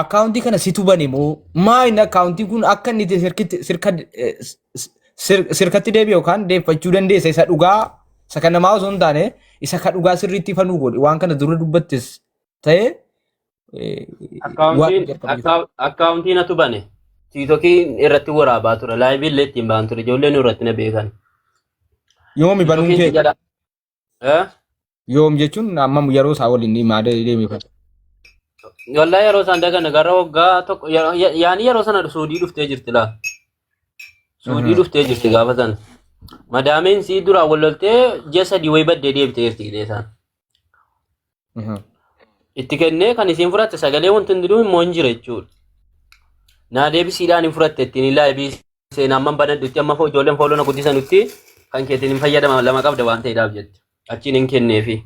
Akkaawuntii kana situ bane moo maa inni akkaawuntiin kun akka inni itti sirkitti sirka eh, sirkatti deebi'e yookaan deeffachuu dandeessa isa dhugaa isa kan namaa osoo hin taane isa kan dhugaa sirriitti fanuu godhi waan kana dura dubbattes ta'e eh, waan Akkaawuntiin jalqaba jiru. akkaawuntiin atu bane. Tiitokii irratti waraabaa ture. Laayivii illee ittiin ba'an ture. Ijoolleen irratti na beekan. Yoomi banuun Tiitokiin si kee jala. Eh? yoom jechuun amma yeroo isaa waliin ni maada deemee fata. Wallahi yeroo isaan dagan gara waggaa tokko yaani yeroo sana suudii dhuftee jirti laa. Suudii dhuftee jirti gaafa sana. Madaameen sii duraan wal loltee ji'a 3 wayii baddee deebitee jirti gidee isaan. Itti kennee kan isiin fudhatte sagalee wanti hundinuu immoo hin jira jechuudha. Naa deebisiidhaan hin fudhatte ittiin laayibii seenaa amman banadhutti amma ijoolleen fooloo na guddisanutti kan keetiin hin fayyadama lama qabda waan ta'eedhaaf jette. Achiin hin kenneefi.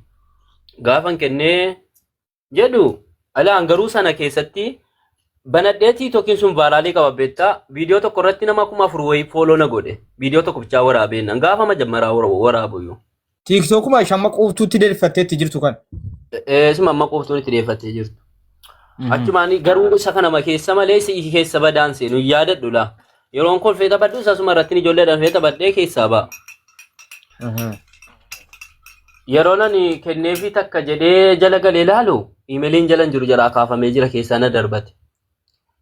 Gaafan kennee jedhu alaan garuu sana keessatti banadhee tiitokiin sun vaaraalii qaba beektaa viidiyoo tokko irratti nama 4000 wayii fooloo na godhe viidiyoo tokko bichaa waraabeen gaafa majammaraa waraabuyyuu. Tiiktookuma shamma quuftuutti deeffatteetti jirtu kan. Isuma amma quuftuun itti deeffattee jirtu. Achumaan garuu isa kanama keessa malee si keessa badaan seenu hin yaadadhu laa. Yeroon kolfee taphadhu isasuma irratti ijoolleedhaan fee taphadhee keessaa ba'a. Yeroon ani kenneefii takka jedhee jala galee laalu iimeeliin jala hin jiru jalaa kaafamee jira keessaa na darbate.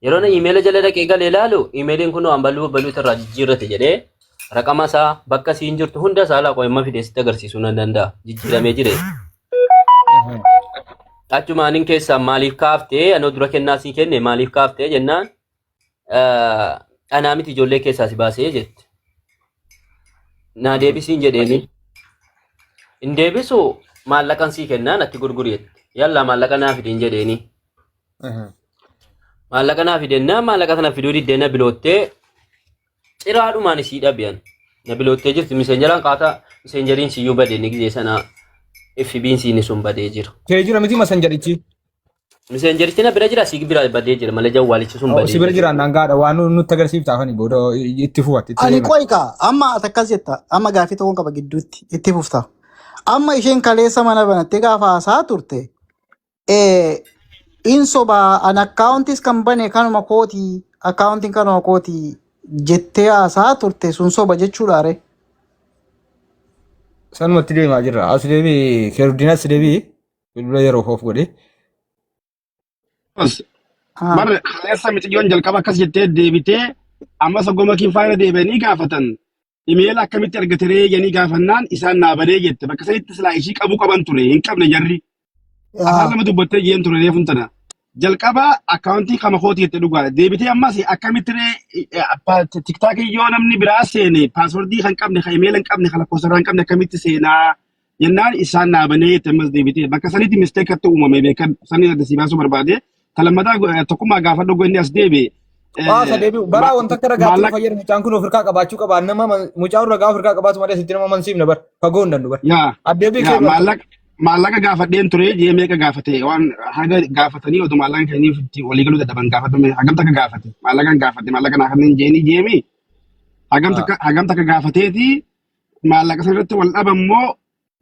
Yeroo na iimeela jala dhaqee galee ilaalu iimeeliin kun waan baluu baluutu irraa jijjiirrate jedhee raqama isaa bakka siin jirtu hunda isaa laaqoo amma fidee sitti agarsiisuu nan danda'a. Jijjiiramee jire. Achumaanin keessaa maaliif kaaftee anoo dura kennaa sii kenne maaliif kaaftee jennaan anaa miti ijoollee keessaa si baasee jette. Naa deebisiin jedheeni. Hin deebisu maallaqan sii kennaa natti gurguri jette. Yallaa maallaqa naa fidiin jedheeni. Maallaqa naa fidennaa maallaqa sana fiduu diddee na biloottee ciraadhumaan isii dhabiyan. Na biloottee jirti miseenjaraan qaataa miseenjariin siyyuu badee ni gizee sana FB'n siini sun badee jira. Kee jira miti masanjarichi. Miseenjarichi na bira jira sii bira badee jira malee jawwaalichi sun badee Si bira jira. jiraan dhangaadha waan nutti agarsiifta afani booda itti fufatti itti Ani deema. qoy kaa amma ati akkas jetta amma gaafii tokkoon qaba gidduutti itti fufta. Amma isheen kaleessa mana banattee gaafa haasaa turte In sobaa an akkaawuntis kan bane kanuma kooti akkaawuntiin kanuma kooti jettee haasaa turte sun soba jechuudha ree. Sanumatti deemaa jirra. As deebii Keeruddiin as deebii bilbila yeroo of godhe. As, Bar kaleessa miciyyoon jalqaba akkas jettee deebitee ammas hoggoma kiin faayila deebi'anii gaafatan. Imeela akkamitti argateree jedhanii gaafannaan isaan naa banee jette. Bakka sanitti silaa ishii qabuu qaban ture hin qabne jarri. Afaan lama dubbattee jeen ture reefun tana. Jalqaba akkaawuntii kama kooti jette dhugaadha. Deebitee ammas akkamitti ree tiktaakii yoo namni biraa seene paaswordii kan qabne kan imeela hin qabne kan lakkoofsa irraa hin qabne akkamitti seenaa jennaan isaan naa banee jette ammas deebitee bakka sanitti misteekatti uumame beekan sanii adda si baasuu barbaade. Talammataa tokkummaa gaafadhu inni as deebi'e. Waasa deebi'u baraa wanta akka ragaatti nu Maallaqa fayyadu mucaan kun ofirkaa qabaachuu qaba. Nama mucaan ragaa ofirkaa qabaatu malee sitti nama mansiifna bar fagoo hin dandu bar. Yaa Addeebii yaa kee barta. Maallaqa gaafadheen ture jee meeqa gaafate waan haga gaafatanii oduu maallaqa kennaniif itti walii galuu dadhaban gaafadhume hagam takka gaafate maallaqan gaafate maallaqa naa kanneen jeeni jeemi hagam takka hagam takka gaafateeti maallaqa san irratti wal dhaban immoo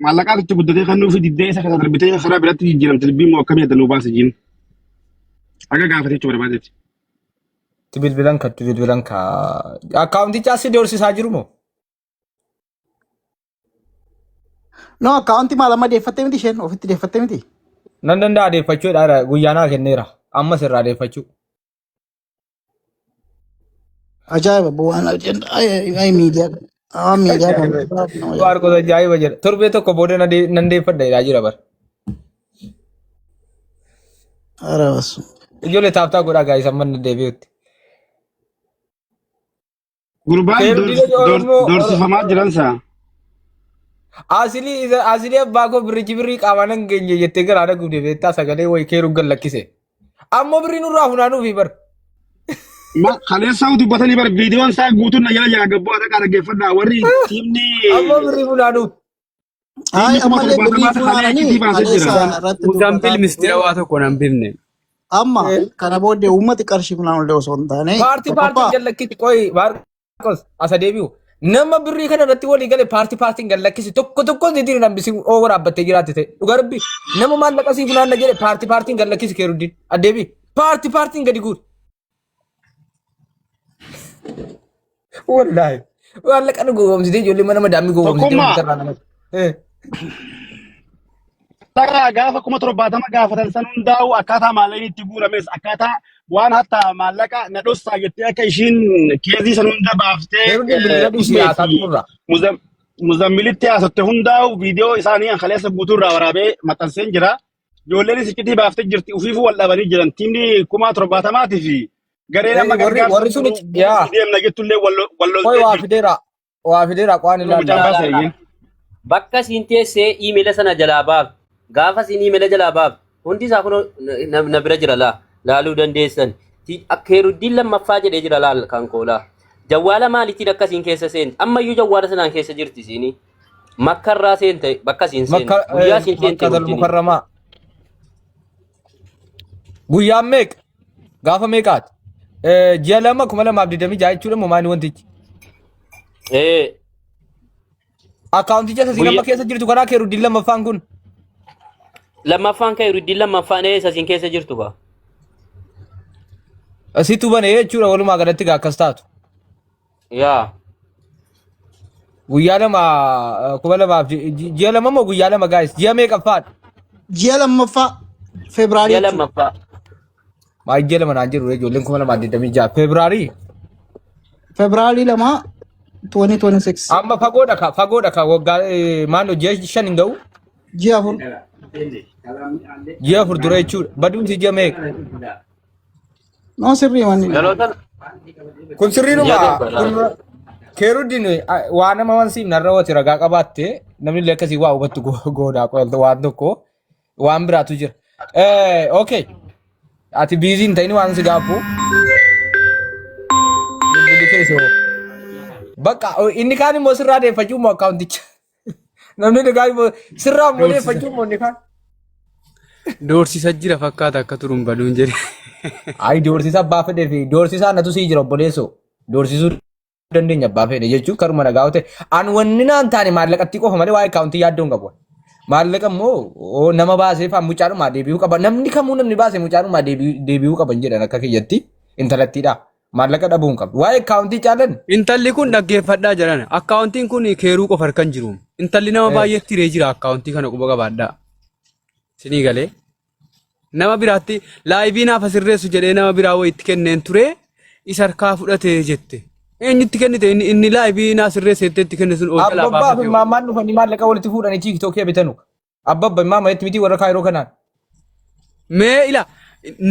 maallaqaatu itti guddatee kan nuufi diddee isa kana darbitee karaa biratti jijjiiramte dubbii immoo akkamii adda nuu baase jiin haga gaafate jechuu barbaadeeti. Itti bilbilan ka itti bilbilan ka akkaawunticha asii doorsisaa jiru moo? No akkaawuntii maal amma deeffattee miti isheen ofitti deeffattee miti. Nan danda'a deeffachuudha guyyaa naa kenneera ammas irraa deeffachuu. Ajaa'iba bu'aan ay miidiyaa waan miidiyaa kana nama ajaa'iba. Maarqos ajaa'iba jedha. Torbee tokko booda nan deeffadha jedhaa jira bara. Ara basu. Ijoollee taaptaa godhaa gaa'is amma nan deebi'utti. Gurbaan Keeruddiin Oromoo doorsifamaa jiransa. Asilii isa asilii abbaa koo birrichi birrii qaamaan hin geenye jettee garaa na gubde beektaa sagalee wayii keeruun gad lakkise. Ammoo birrii nurraa funaanuufi bar. Kaleessa dubbatanii bar viidiyoon isaa guutuun na jala jira gabboo dhaqaa dhaggeeffadhaa warri tiimni Ammoo birrii funaanuuf. Ay tiimni kuma ammallee birrii torbaatamaatu kalee funaananii achitti baasee jira. kaleessa irratti Mucaan dubbataa filmi turre. waa tokko nan bifne. Amma kana booddee uummati qarshii funaanullee osoo hin taane Paartii tokkoffaa paartiin gad lakkisi qoyi Maarqos asa deebi'u. Nama birrii kana irratti walii gale paartii paartiin gad lakkisi tokko tokko sitiin hin hambisi oo waraabbattee jiraatte ta'e. Dhugaa rabbi nama maallaqa sii funaanna jedhe paartii paartiin gad lakkisi keeruddiin. Addeebi. Paarti paartiin gadi guuri. Wallaahi. Maallaqa nu gowwoomsitee ijoollee mana madaamii gowwoomsitee Tokkummaa. wanta irraa namatti. Eh. Taraa gaafa 70,000 gaafatan san hundaa'u akkaataa maallaqni itti guurames akkaataa waan hatta maallaqa na dhossaa jettee akka ishiin keezii san hunda baaftee Yeroo bilbila dhiisii usmee haasaa fi xumurra. muzammilitti haasotte hundaa'u viidiyoo isaanii an kaleessa guutuu irraa waraabee maxxanseen jira. Ijoolleenis iccitii baaftee jirti ufiifuu wal dhabanii jiran tiimni 70,000 fi gareen amma Warri gargaarsa warri sun yaa deemna jettullee wal qoy loltee waa jirti. fideera waa fideera qwaan Mucaan ilaalla. baasa eeyyee. Bakka isiin teessee iimeela sana jalaa baaf. Gaafa isiin iimeela jalaa baaf. Hundi isaa kun na bira jira laa. Laaluu dandeessan. Akka heeruddiin lammaffaa jedhee jira laal kan koolaa. Jawwaala maaliitiin akka isiin keessa seente? Ammayyuu jawwaala sanaan keessa jirti isiini. Makkarraa seente bakka isiin seente. Makka Guyyaa isiin seente Makkatal wajjin. Mukarramaa. Guyyaan meeqa? Gaafa meeqaati? Ji'a 2 2026 jechuudha moo maali wantichi? Ee Akkaawunticha isa siin amma guyyaa keessa jirtu karaa keeruddiin lammaffaan kun. lammaffaan kee heeruddiin lammaffaan eessa isiin keessa jirtu kaa? Situ bane jechuudha walumaa galatti gaa akkas taatu. Yaa. Guyyaa 2 ji'a 2 moo guyyaa 2 gaayis ji'a meeqaffaadha? Ji'a lammaffaa Febraarii Ji'a jechuudha. lammaffaa. Maal ji'a 2 naan jedhu ijoolleen 2026 Febraarii. Febraarii 2 2026. Amma fagoodha ka fagoodha ka waggaa maal ji'a 5 hin ga'u Ji'a 4. ji'a 4 dura jechuudha. Baduumsi ji'a meeqa? No sirrii manni. Dhaloota Kun sirriidhuma ji'a 7 kun laala. keeruddiin waa nama waan siif narra wati ragaa qabaatte namni illee akkasii waa hubattu goodaa qoyalta waan tokko waan biraatu jira. Okay. Ati biizii hin ta'in waan si gaaffu. Bilbilli keessa hoo. Bakka inni kaan immoo sirraa deeffachuu immoo akkaawunticha. Namni dhugaa immoo sirraa immoo Doorsisa. deeffachuu immoo inni kaan. Doorsisa jira fakkaata akka turuun baduun jedhe. Ayi doorsisa abbaa fedhee fi doorsisaa natu sii jira obboleessoo. Doorsisuu dandeenya abbaa fedhe jechuun karuma nagaa yoo ta'e. An wanni naan taane maallaqatti qofa malee waa'ee akkaawuntii yaaddoo hin qabu. Maallaqa immoo oo nama baasee fa'aa mucaadhumaa deebi'uu qaba. Namni kamuu namni baase mucaadhumaa deebi'uu qaban jedhan akka kiyyatti intalattiidha. Maallaqa dhabuu hin qabdu. Waa'ee akkaawuntii caalan Intalli kun dhaggeeffadhaa jedhan. Akkaawuntiin kun keeruu qofa harka hin jiru. Intalli nama baay'eetti hiree jira akkaawuntii kana quba qabaadhaa. Sinii galee. Nama biraatti laayivii naaf asirreessu jedhee nama biraa wayitti kenneen ture isa harkaa fudhate jette. Eenyutti kennite inni inni laayivii naa sirreesse jettee itti kenne sun ol jalaa Abbabbaa fi baafate. maammaan dhufanii maallaqa walitti fuudhanii tiiktookii bitanu. Abbabba maama jetti miti warra kaayiroo kanaan. Mee ila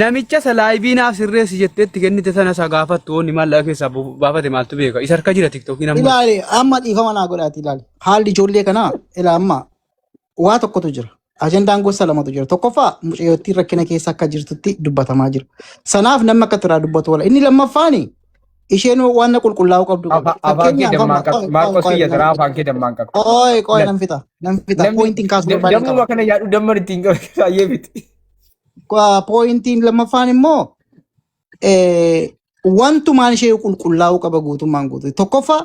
namicha isa laayivii naaf sirreessi jettee itti kennite sana isa gaafattu wanni maallaqa keessaa baafate maaltu beeka. Isa harka jira tiiktookiin amma. Ilaali amma dhiifama naa godhaati ilaali. Haalli ijoollee kanaa ila amma waa tokkotu jira. Ajandaan gosa lamatu jira. Tokkoffaa mucayyottiin rakkina keessa akka jirtutti dubbatamaa jira. Sanaaf namni akka irraa dubbatu oola. Inni lammaffaani isheen waan qulqullaa'uu qabdu qabdi. Afaan kee Fakkeenyaaf dammaan amma qabdi. qoy qoy Maarqos qoy kiyya nan taraa fixa. afaan kee dammaan qabdi. Qoy qoy Nan nan fixa. Nan fixa. namni Poointiin kaasuu barbaadeen dammuma qaba. kana yaadu damman ittiin qabe baay'ee miti. Poointiin lammaffaan immoo wantumaan ishee qulqullaa'uu qaba guutummaan guutuu. Tokkoffaa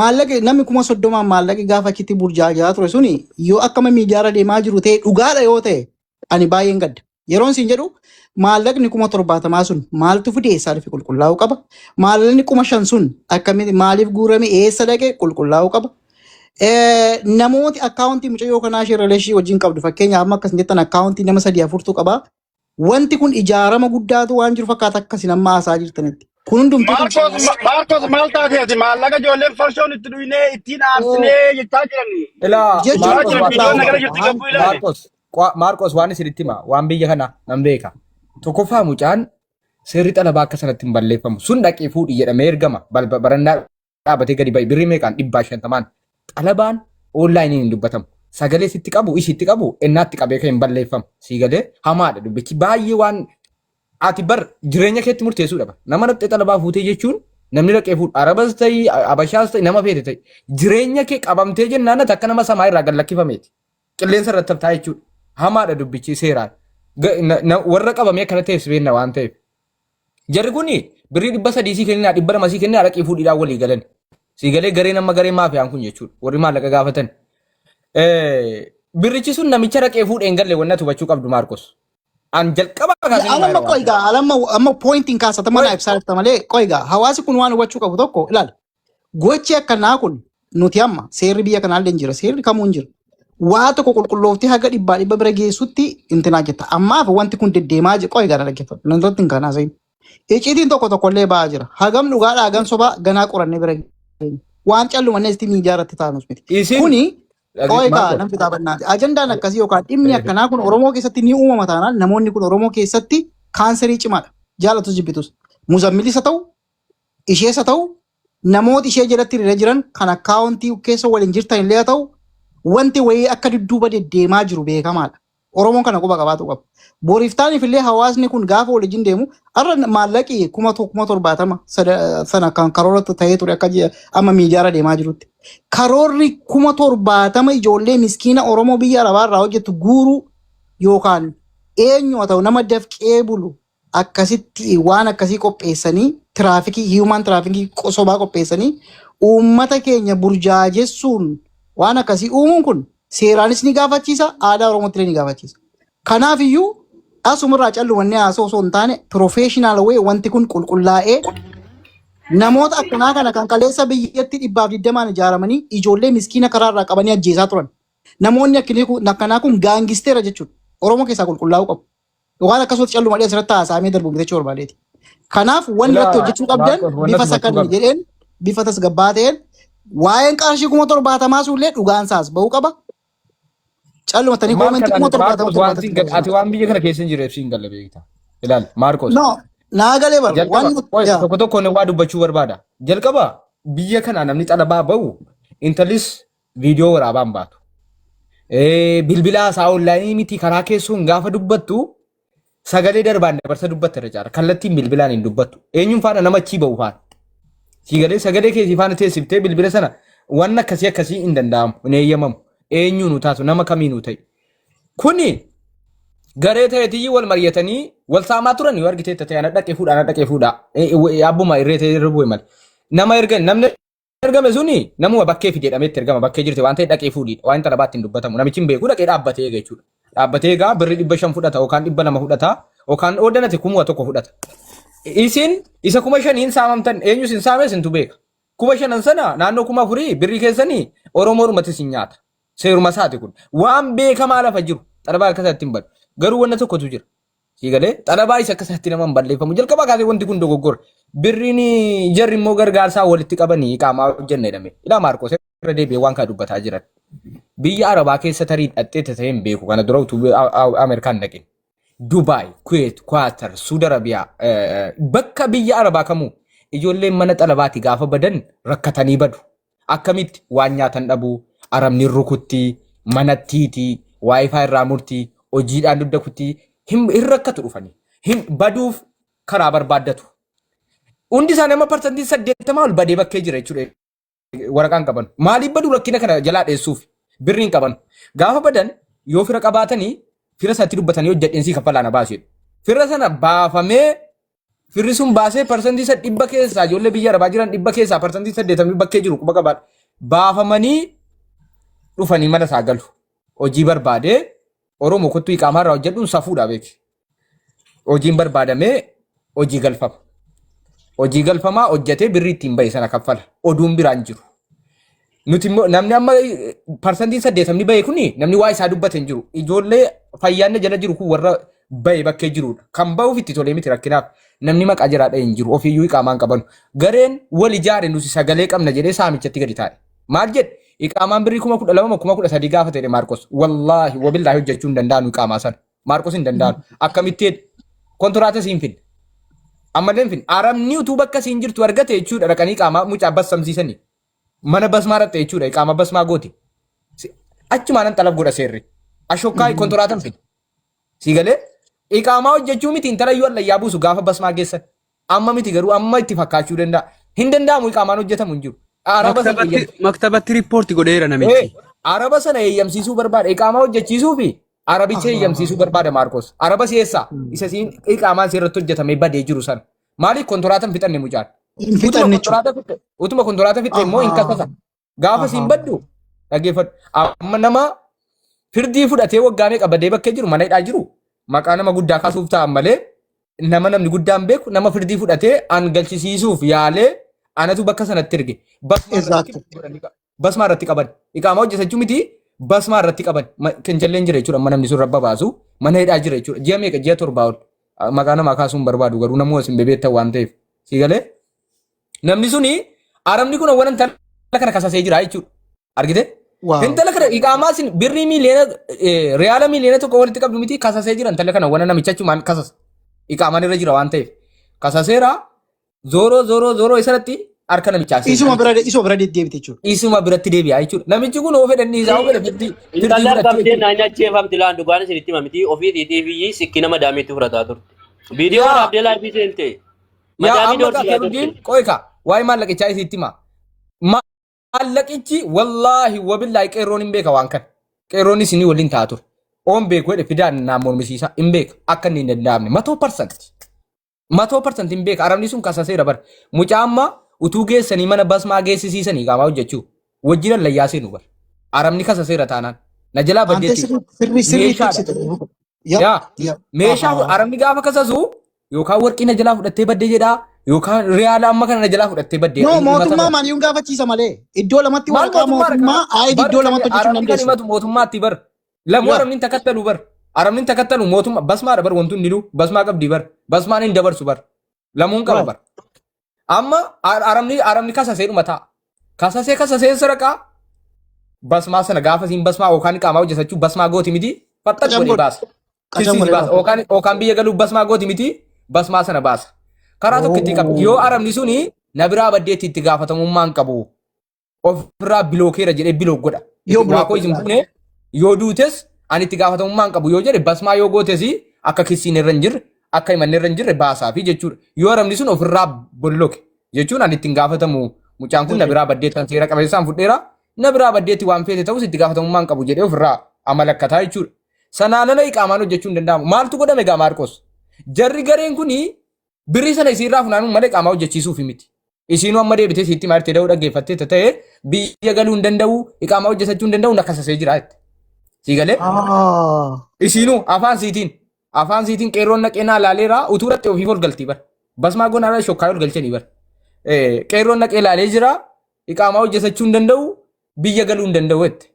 maallaqi namni 30,000 maallaqi gaafa achitti burjaajaa ture suni yoo akkama miidiyaarra deemaa jiru ta'e dhugaadha yoo ta'e ani baay'een gadda. Yeroon siin jedhu maallaqni 70,000 sun maaltu fide eessaa dhufe qulqullaa'uu qaba. Maallaqni 5,000 sun akkamitti maaliif guurame eessa dhaqe qulqullaa'uu qaba. Namooti akkaawuntii mucayyoo kanaa ishee rileeshii wajjin qabdu fakkeenyaaf amma akkas jettan akkaawuntii nama sadii afurtu qaba. Wanti kun ijaarama guddaatu waan jiru fakkaata akkasin amma haasaa jirtanitti. Kun hundumtuu Maarkos qulqullaa'uu Maarkos maal taateeti maallaqa ijoolleen farshoon itti dhuynee ittiin aarsinee jechaa jiran. Ilaa jechuun Jechaa Maarkos jiran waan viidiyoon qulqullaa'uu nagara qaba. jirti Waan gabbuu ilaali. Maarkos Maarkos waan isinitti hima waan biyya kana nan beeka. Tokkoffaa mucaan seerri xalabaa akka sanatti hin balleeffamu. Sun dhaqee fuudhi jedhamee ergama. Barannaa dhaabatee gadi ba'i birrii meeqaan 150n. Xalabaan onlaayiniin hin dubbatamu. Sagalee sitti qabu isitti qabu ennaatti qabee kan hin balleeffamu. Sii galee hamaadha dubbichi baay'ee waan ati bar jireenya keetti murteessuudha bar. Nama dhaqxee xalabaa fuutee jechuun namni dhaqee fuudhu arabas ta'i abashaas ta'i nama feete ta'i jireenya kee qabamtee jennaan ati akka nama samaa irraa gad lakkifameeti. Qilleensa irratti haftaa jechuudha. Hamaadha dubbichi seeraan. Warra qabamee akkana ta'eef si beenna waan ta'eef. Jarri kun birrii 300 sii kenninaa 200 sii kenninaa dhaqii fuudhiidhaan walii galan. Sii galee gareen amma garee maafiyaan kun jechuudha. Warri maallaqa gaafatan. Birrichi sun namicha dhaqee fuudhee hin galle wanna hubachuu qabdu Maarkos. An jalqaba kaasee himaa Alamma jira waan qoy ta'eef. gaa alamma amma pointiin kaasatama Qoy naa ibsaa jirta malee qoy gaa hawaasi kun waan hubachuu qabu tokko ilaali. Gochi akkanaa kun nuti amma seerri biyya kanaallee hin jira seerri kamuu hin jira. Waa tokko qulqullooftee haga dhibbaa dhibba bira geessutti intinaa jetta. Ammaaf wanti kun deddeemaa jira qoy gaa na dhaggeeffadhu. Nan irratti hin kanaa seenu. Icciitiin tokko tokkollee ba'aa jira. Hagam dhugaadha hagam sobaa ganaa qorannee bira geenya. Waan callumannee itti miidiyaa irratti taanus miti. Isin Kuni dhagge qoy gaa Maarkos. namni kitaabannaa ajandaan akkasii yookaan dhimmi akkanaa kun Oromoo keessatti ni uumama taanaan namoonni kun Oromoo keessatti kaanserii cimaadha. Jaalatus jibbitus. Muzammilis haa ta'u ishees haa ta'u namoota ishee jalatti hiriira jiran kan akkaawuntii keessa waliin jirtan illee haa ta'u wanti wayii akka dudduuba deddeemaa jiru beekamaadha. Oromoon kana quba qabaatu qaba. Boriif taaniif illee hawaasni kun gaafa waliin deemu har'a maallaqi 70,000 sana kan karoora ta'ee ture akka amma miidiyaarra deemaa jirutti. Karoorri 70,000 ijoollee miskiina Oromoo biyya Arabaa irraa hojjettu guuruu yookaan eenyu haa ta'u nama dafqee bulu akkasitti waan akkasii qopheessanii tiraafikii human tiraafikii sobaa qopheessanii uummata keenya burjaajessuun waan akkasii uumuun kun seeraanis ni gaafachiisa aadaa Oromootti illee ni gaafachiisa. Kanaaf iyyuu asumarraa callumannee haasoo osoo hin taane professional way wanti kun qulqullaa'ee namoota akkanaa kana kan kaleessa biyyatti 120n ijaaramanii ijoollee miskiina karaarraa qabanii ajjeesaa turan. Namoonni akkanaa kun gaangisteera jechuudha. Oromoo keessaa qulqullaa'uu qabu. Waan akkasumatti calluma dhee asirratti haasa'amee darbu miti jechuu barbaadeeti. Kanaaf wanni irratti Ilaa hojjechuu qabdan Maarkos wanna bifa hubachuu sakan qabda. jedheen bifa tasgabbaa ta'een waa'een qarshii 70,000 sullee dhugaan isaas bahuu qaba. Callumatanii Maal koomentii kana 70,000 Maarkos waan torbaatatti siin ati dabalaa. waan biyya kana keessa hin jirre ibsiin galle beekta. Ilaali Maarkos. No, naa galee bara Jalqaba waan qoy yaa. tokko tokkoon waa dubbachuu barbaada. Jalqaba biyya kana namni xalabaa bahu intalis viidiyoo waraabaan baatu. Bilbila isaa onlaayinii miti karaa keessoon gaafa dubbattu sagalee darbaan dabarsa dubbatta irra caala. Kallattiin bilbilaan hin dubbattu. Eenyuun faana nama achii bahu faana. Siigalee sagalee keessii faana teessiftee bilbila sana waan akkasii akkasii hin danda'amu hin eeyyamamu. Eenyuun nu taatu nama kamiinuu ta'e. Kuni garee ta'eetiyyi wal mari'atanii wal saamaa turan yoo argite ta'e ana dhaqee fuudha ana dhaqee fuudha. Abbuma irree ta'e irra bu'e malee. Nama ergan namni ergame suni namuma bakkee fide jedhamee itti ergama bakkee jirti waan ta'e dhaqee fuudhiidha waan xalabaatti hin dubbatamu namichi hin beeku dhaqee dhaabbatee eega jechuudha. Dhaabbatee egaa birri 500 fudhata yookaan 200 fudhata yookaan oodanate 1000 fudhata. Isin isa 5,000n saamamtan eenyu isin saame isintu beeka. 5,000n sana naannoo 4,000 birrii keessanii Oromoodhumatti isin nyaata. Seeruma isaati kun. Waan beekamaa lafa jiru xalabaa akka isaatti hin badu. Garuu wanna tokkotu jira. Sii galee xalabaa isa akka isaatti nama hin balleeffamu. Jalqabaa kaasee wanti kun dogoggora. Birriin jarri immoo gargaarsaa walitti qabanii qaamaa hojjenna jedhame. Ilaa Maarqos irra deebi'ee waan kana dubbataa jiran. Biyya Arabaa keessa tarii hidhattee ta'ee hin beeku. Kana dura utuu Ameerikaan dhaqin. Dubaay, Kuweet, Kwaatar, Suudi Arabiyaa bakka biyya Arabaa kamuu ijoolleen mana xalabaati gaafa badan rakkatanii badu. Akkamitti waan nyaatan dhabuu, arabni rukutti, manattiiti, wifi irraa murti, hojiidhaan dugda kutti, hin rakkatu dhufanii. Hin baduuf karaa barbaaddatu. Hundi isaanii amma 80% ol badee bakkee jira jechuudha. Waraqaan qaban. Maaliif badu rakkina kana jalaa dheessuuf birrii hin qaban. Gaafa badan yoo fira qabaatanii fira isaatti dubbatanii hojjedheen sii kaffalaa na baasu jedhu. Fira sana baafamee Firri sun baasee 100% keessaa ijoollee biyya arabaa jiran 100 keessaa 80% bakkee jiru quba qabaadha. Baafamanii dhufanii mana isaa galu. Hojii barbaadee Oromoo kottuu iqaamaa irraa hojjedhuun safuudha beeki. Hojiin barbaadamee hojii galfama. Hojii galfamaa hojjetee birrii ittiin bahe sana kaffala. Oduun biraan jiru. Nuti immoo namni amma 80% bahe kuni namni waa isaa dubbate hin jiru. Ijoollee fayyaanna jala jiru kun warra bahe bakkee jirudha. Kan bahuuf itti tolee miti rakkinaaf. Namni maqaa jiraa dha'e hin jiru. Ofiiyyuu iqaamaan qabanu. Gareen wal ijaare nuti sagalee qabna jedhee saamichatti gadi taa'e. Maal jedhe? Iqaamaan birrii 12,000 13,000 gaafate jedhe Maarqos. Wallaahi wabillaahi hojjechuu hin danda'anu iqaamaa sana. Maarqos hin danda'anu. Akkamitti jedhe? Kontiraata siin finne. Ammallee hin finne. Arabni utuu bakka siin jirtu argate jechuudha dhaqanii iqaamaa mucaa bassamsiisanii. Mana basmaa dhaqxe jechuudha. Iqaama basmaa gooti. Achumaan an xalab godha seerri. Ashokkaa kontiraata hin finne. Sii galee iqaamaa hojjechuu miti intala iyyuu allayyaa buusu gaafa basmaa geessan. Amma miti garuu amma itti fakkaachuu danda'a. Hin danda'amu iqaamaan hojjetamu hin jiru. Araba sana Maktabatti eeyyam- maktabatti riippoorti godheera Eh, namichi. Araba sana eeyyamsiisuu barbaada. Iqaamaa hojjechiisuu fi Arabicha eeyyamsiisuu barbaada Maarkos. Araba si'eessaa. Isa siin iqaamaan sirratti hojjetamee badee jiru sana. Maaliif kontiraata hin fixanne mucaan? Hin Utuma fixanne jechuudha. kontiraata fixxe, utuma kontiraata fixxe immoo hin kasasa. Gaafa siin baddu dhaggeeffadhu. Amma nama firdii fudhatee waggaa meeqa badee bakkee jiru mana hidhaa jiru. Maqaa nama guddaa kaasuuf ta'an malee nama namni guddaan beeku nama firdii fudhatee an galchisiisuuf yaalee anatu bakka sanatti erge. Basmaa irratti Exactly. Basmaa irratti qaban. Iqaamaa hojjetachuu miti, basmaa irratti qaban. Kenjalleen jira jechuudha, amma namni sun rabba baasu mana hidhaa jira jechuudha. Ji'a meeqa, ji'a 7 ol. Maqaa namaa kaasuun barbaadu garuu namuu isin bebeettan waan ta'eef. Si galee? Namni suni arabni kun awwalan intala kana kasasee jira jechuudha. Argite? Wow. Intala kana iqaamaa isin birrii miiliyoona riyaala miiliyoona 1 walitti qabdu miti, kasasee jira intala kana wana namicha achumaan kasasa. Iqaamaan irra jira waan ta'eef. Kasaseera, zooroo zooroo zooroo isarratti harka namichaa seena. Isuma bira deddeebite jechuudha. Isuma biratti deebi'a jechuudha. Namichi kun oo fedhan dhiisaa, oo fedhe firdii Intalli fudhachuu argamtee jechuudha. naan ajjeefamti laan, dhugaan isinitti hima miti, ofiitiitiif iyyii sikkina madaamiitti fudhataa turte. Viidiyoo waraabdee live seente. Yaa Madaamii amma doorsisaa Keeruddiin turte. qoyka waa'ee maallaqichaa isitti hima. Maallaqichi wallaahi wabillaahi qeerroon hin beeka waan kana. Qeerroon isinii waliin ta'a ture. Oon beeku jedhe fidaan naan mormisiisa, hin beeka akka inni hin danda'amne 100%. 100% hin beeka, arabni sun kasaseera bara. Mucaa amma utuu geessanii mana basmaa geessisiisanii qaamaa hojjechuu wajjin allayyaa seenu bara. Arabni kasaseera taanaan. Na jalaa Ante baddeetti. sirri sirri sirriitti Meeshaadha. ibsite. Yep. Yaa Yep. meeshaa arabni gaafa kasasu yookaan warqii na jalaa fudhattee baddee jedhaa yookaan riyaala amma kana na jalaa fudhattee baddee. No, mootummaa maaliyyuun gaafachiisa malee iddoo lamatti Maal waraqaa mootummaa mootummaa ID iddoo lamatti hojjechuu hin arabni kan dandeessu. himatu mootummaatti bar. Lamuu arabni hin takattalu bar. Arabni hin takattalu mootummaa basmaadha bar, wanti hundinuu basmaa qabdi bar. Basmaan hin dabarsu bar. Lamuun qaba bar. Amma arabni kasasee dhuma ta'a. Kasasee kasasee saraqaa basmaa sana gaafa siin basmaa yookaan qaamaa hojjetachuu basmaa gooti miti faxxaq Qacam godhee godhe. baasa. Qacam Kisiisi godhee baasa. baasa. Yookaan biyya galuuf basmaa gooti miti, basmaa sana baasa. Karaa tokko itti qaba. Yoo arabni suni na biraa baddeetti itti gaafatamummaa hin qabu. Ofirraa block eera jedhee block godha. Yoo Waa block koo isin fuune yoo duutes ani itti gaafatamummaa hin qabu yoo jedhe, basmaa yoo gootes akka kisiin irra hin jirre, akka himanni irra hin jirre baasaafi jechuudha. Yoo arabni sun ofirraa block e jechuun ani ittiin gaafatamu, mucaan kun na biraa baddeettan seera qabeessaan fudheera, na biraa baddeetti waan feete ta'us itti gaafatamummaa hin qabu jedhee ofirraa amalakkataa jechuudha. Sanaan ala iqaamaan hojjechuu hin danda'amu. Maaltu godhame gaa Maarqos? Jarri gareen kuni birrii sana isiirraa funaanuun malee qaamaa hojjechiisuuf miti. Isiinuu amma deebitee siitti maal da'uu dhaggeeffattee ta'e, biyya galuu hin danda'u, iqaamaa hojjetachuu hin danda'u, nakkasasee jira jette. Sii galee? Isiinuu afaan siitiin qeerroon naqee naa laaleera, utuu irratti ofiif ol galtii bar. Basmaa gonaarra shokkaa ol galchanii bar. Qeerroon naqee laalee jira, iqaamaa hojjetachuu hin danda'u, biyya galuu hin danda'u jette.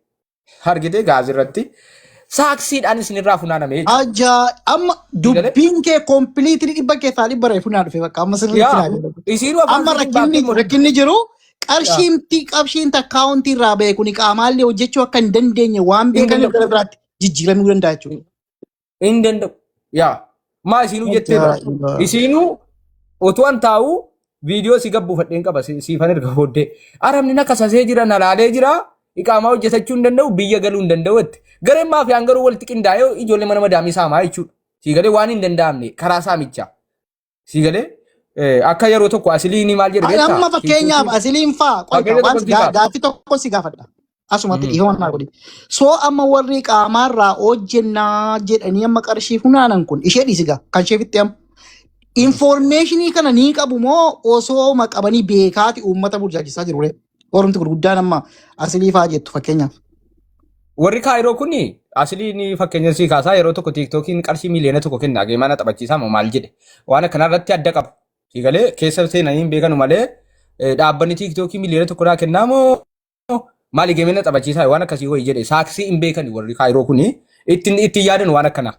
Argitee gaazirratti saaksiidhaan isinirraa funaaname jechuudha. Ajaa, amma dubbiin kee completely 100% reefu naa dhufe, bakka amma sirriitti naa galee. Isiinuu afaan Amma siitiin rakkinni baatee rakkinni jiru qarshiimti qarshiin akkaawuntii irraa ba'e kun qaamaallee hojjechuu akka hin dandeenye waan Hin beekaniif danda'u. gara biraatti jijjiiramuu danda'a jechuudha. Hin danda'u. Yaa maa isiinuu jettee bara. Ajaa'iba. Isiinuu utuu an taa'u viidiyoo si gabbuufadheen qaba, siifan erga booddee. Arabni na kasasee jira, na laalee jira, iqaamaa hojjetachuu hin danda'u, biyya galuu hin danda'u jette. Gareen maafiyaan garuu walitti qindaa'ee ijoollee mana madaamii saamaa jechuudha. Sii galee, waan hin danda'amne karaa saamichaa. Sii galee, akka yeroo tokko asiliin maal jedhe beektaa? Amma fakkeenyaaf asiliin faa qoyta Fakkeenya waan tokko si kaasa. gaaffii tokko si gaafadha. Asumatti dhiifama naa godhi. Soo amma warri qaamaarraa hojjennaa jedhanii amma qarshii funaanan kun ishee dhiisi gaa kan ishee fitte amma. Information kana ni qabu moo osoo qabanii beekaati uummata burjaajessaa jiru ree? Warrumti gurguddaan amma asilii faa jettu fakkeenyaaf. Warri Kaayiroo kun asilii ni fakkeenya sii kaasaa, yeroo tokko tiiktookiin qarshii miiliyoona 1 kenna geemaa na taphachiisaa moo maal jedhe, waan akkanaa irratti adda qaba. Sii galee, keessa seenanii hin beekanu malee dhaabbanni tiiktookii miiliyoona 1 naa kennaa moo maali geemee na taphachiisaa waan akkasii wayii jedhe, saaksii hin beekani warri Kaayiroo kun ittiin ittiin yaadan waan akkanaa.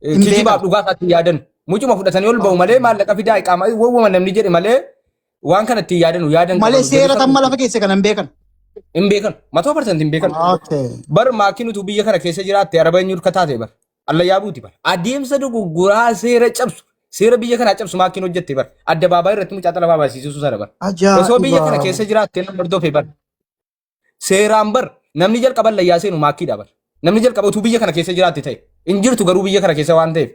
Hin Kijibaaf beekan. dhugaa isaatti yaadan. Mucuma fudhatanii ol ba'u malee maallaqa fidaa iqaama wawwama namni jedhe malee waan kana ittiin yaadanu yaadan Malee qabanu seera tamma lafa keessa kana hin beekan. Hin beekan. 100% hin beekan. Bar maakiin utuu biyya kana keessa jiraatte araba eenyu harka taate bar. Allayyaa buuti bar. Adeemsa dogoggoraa seera cabsu, seera biyya kanaa cabsu maakiin hojjette bar. Addabaabaa irratti mucaa xalabaa baasiisuu sana bar. Osoo biyya kana Ajaa'iba. keessa jiraatte nama hordofe bar. Seeraan bar namni jalqaba allayyaa seenu maakkiidha bar. Namni jalqaba utuu biyya kana keessa jiraatte ta'e. Hin jirtu garuu biyya kana keessa waan ta'eef.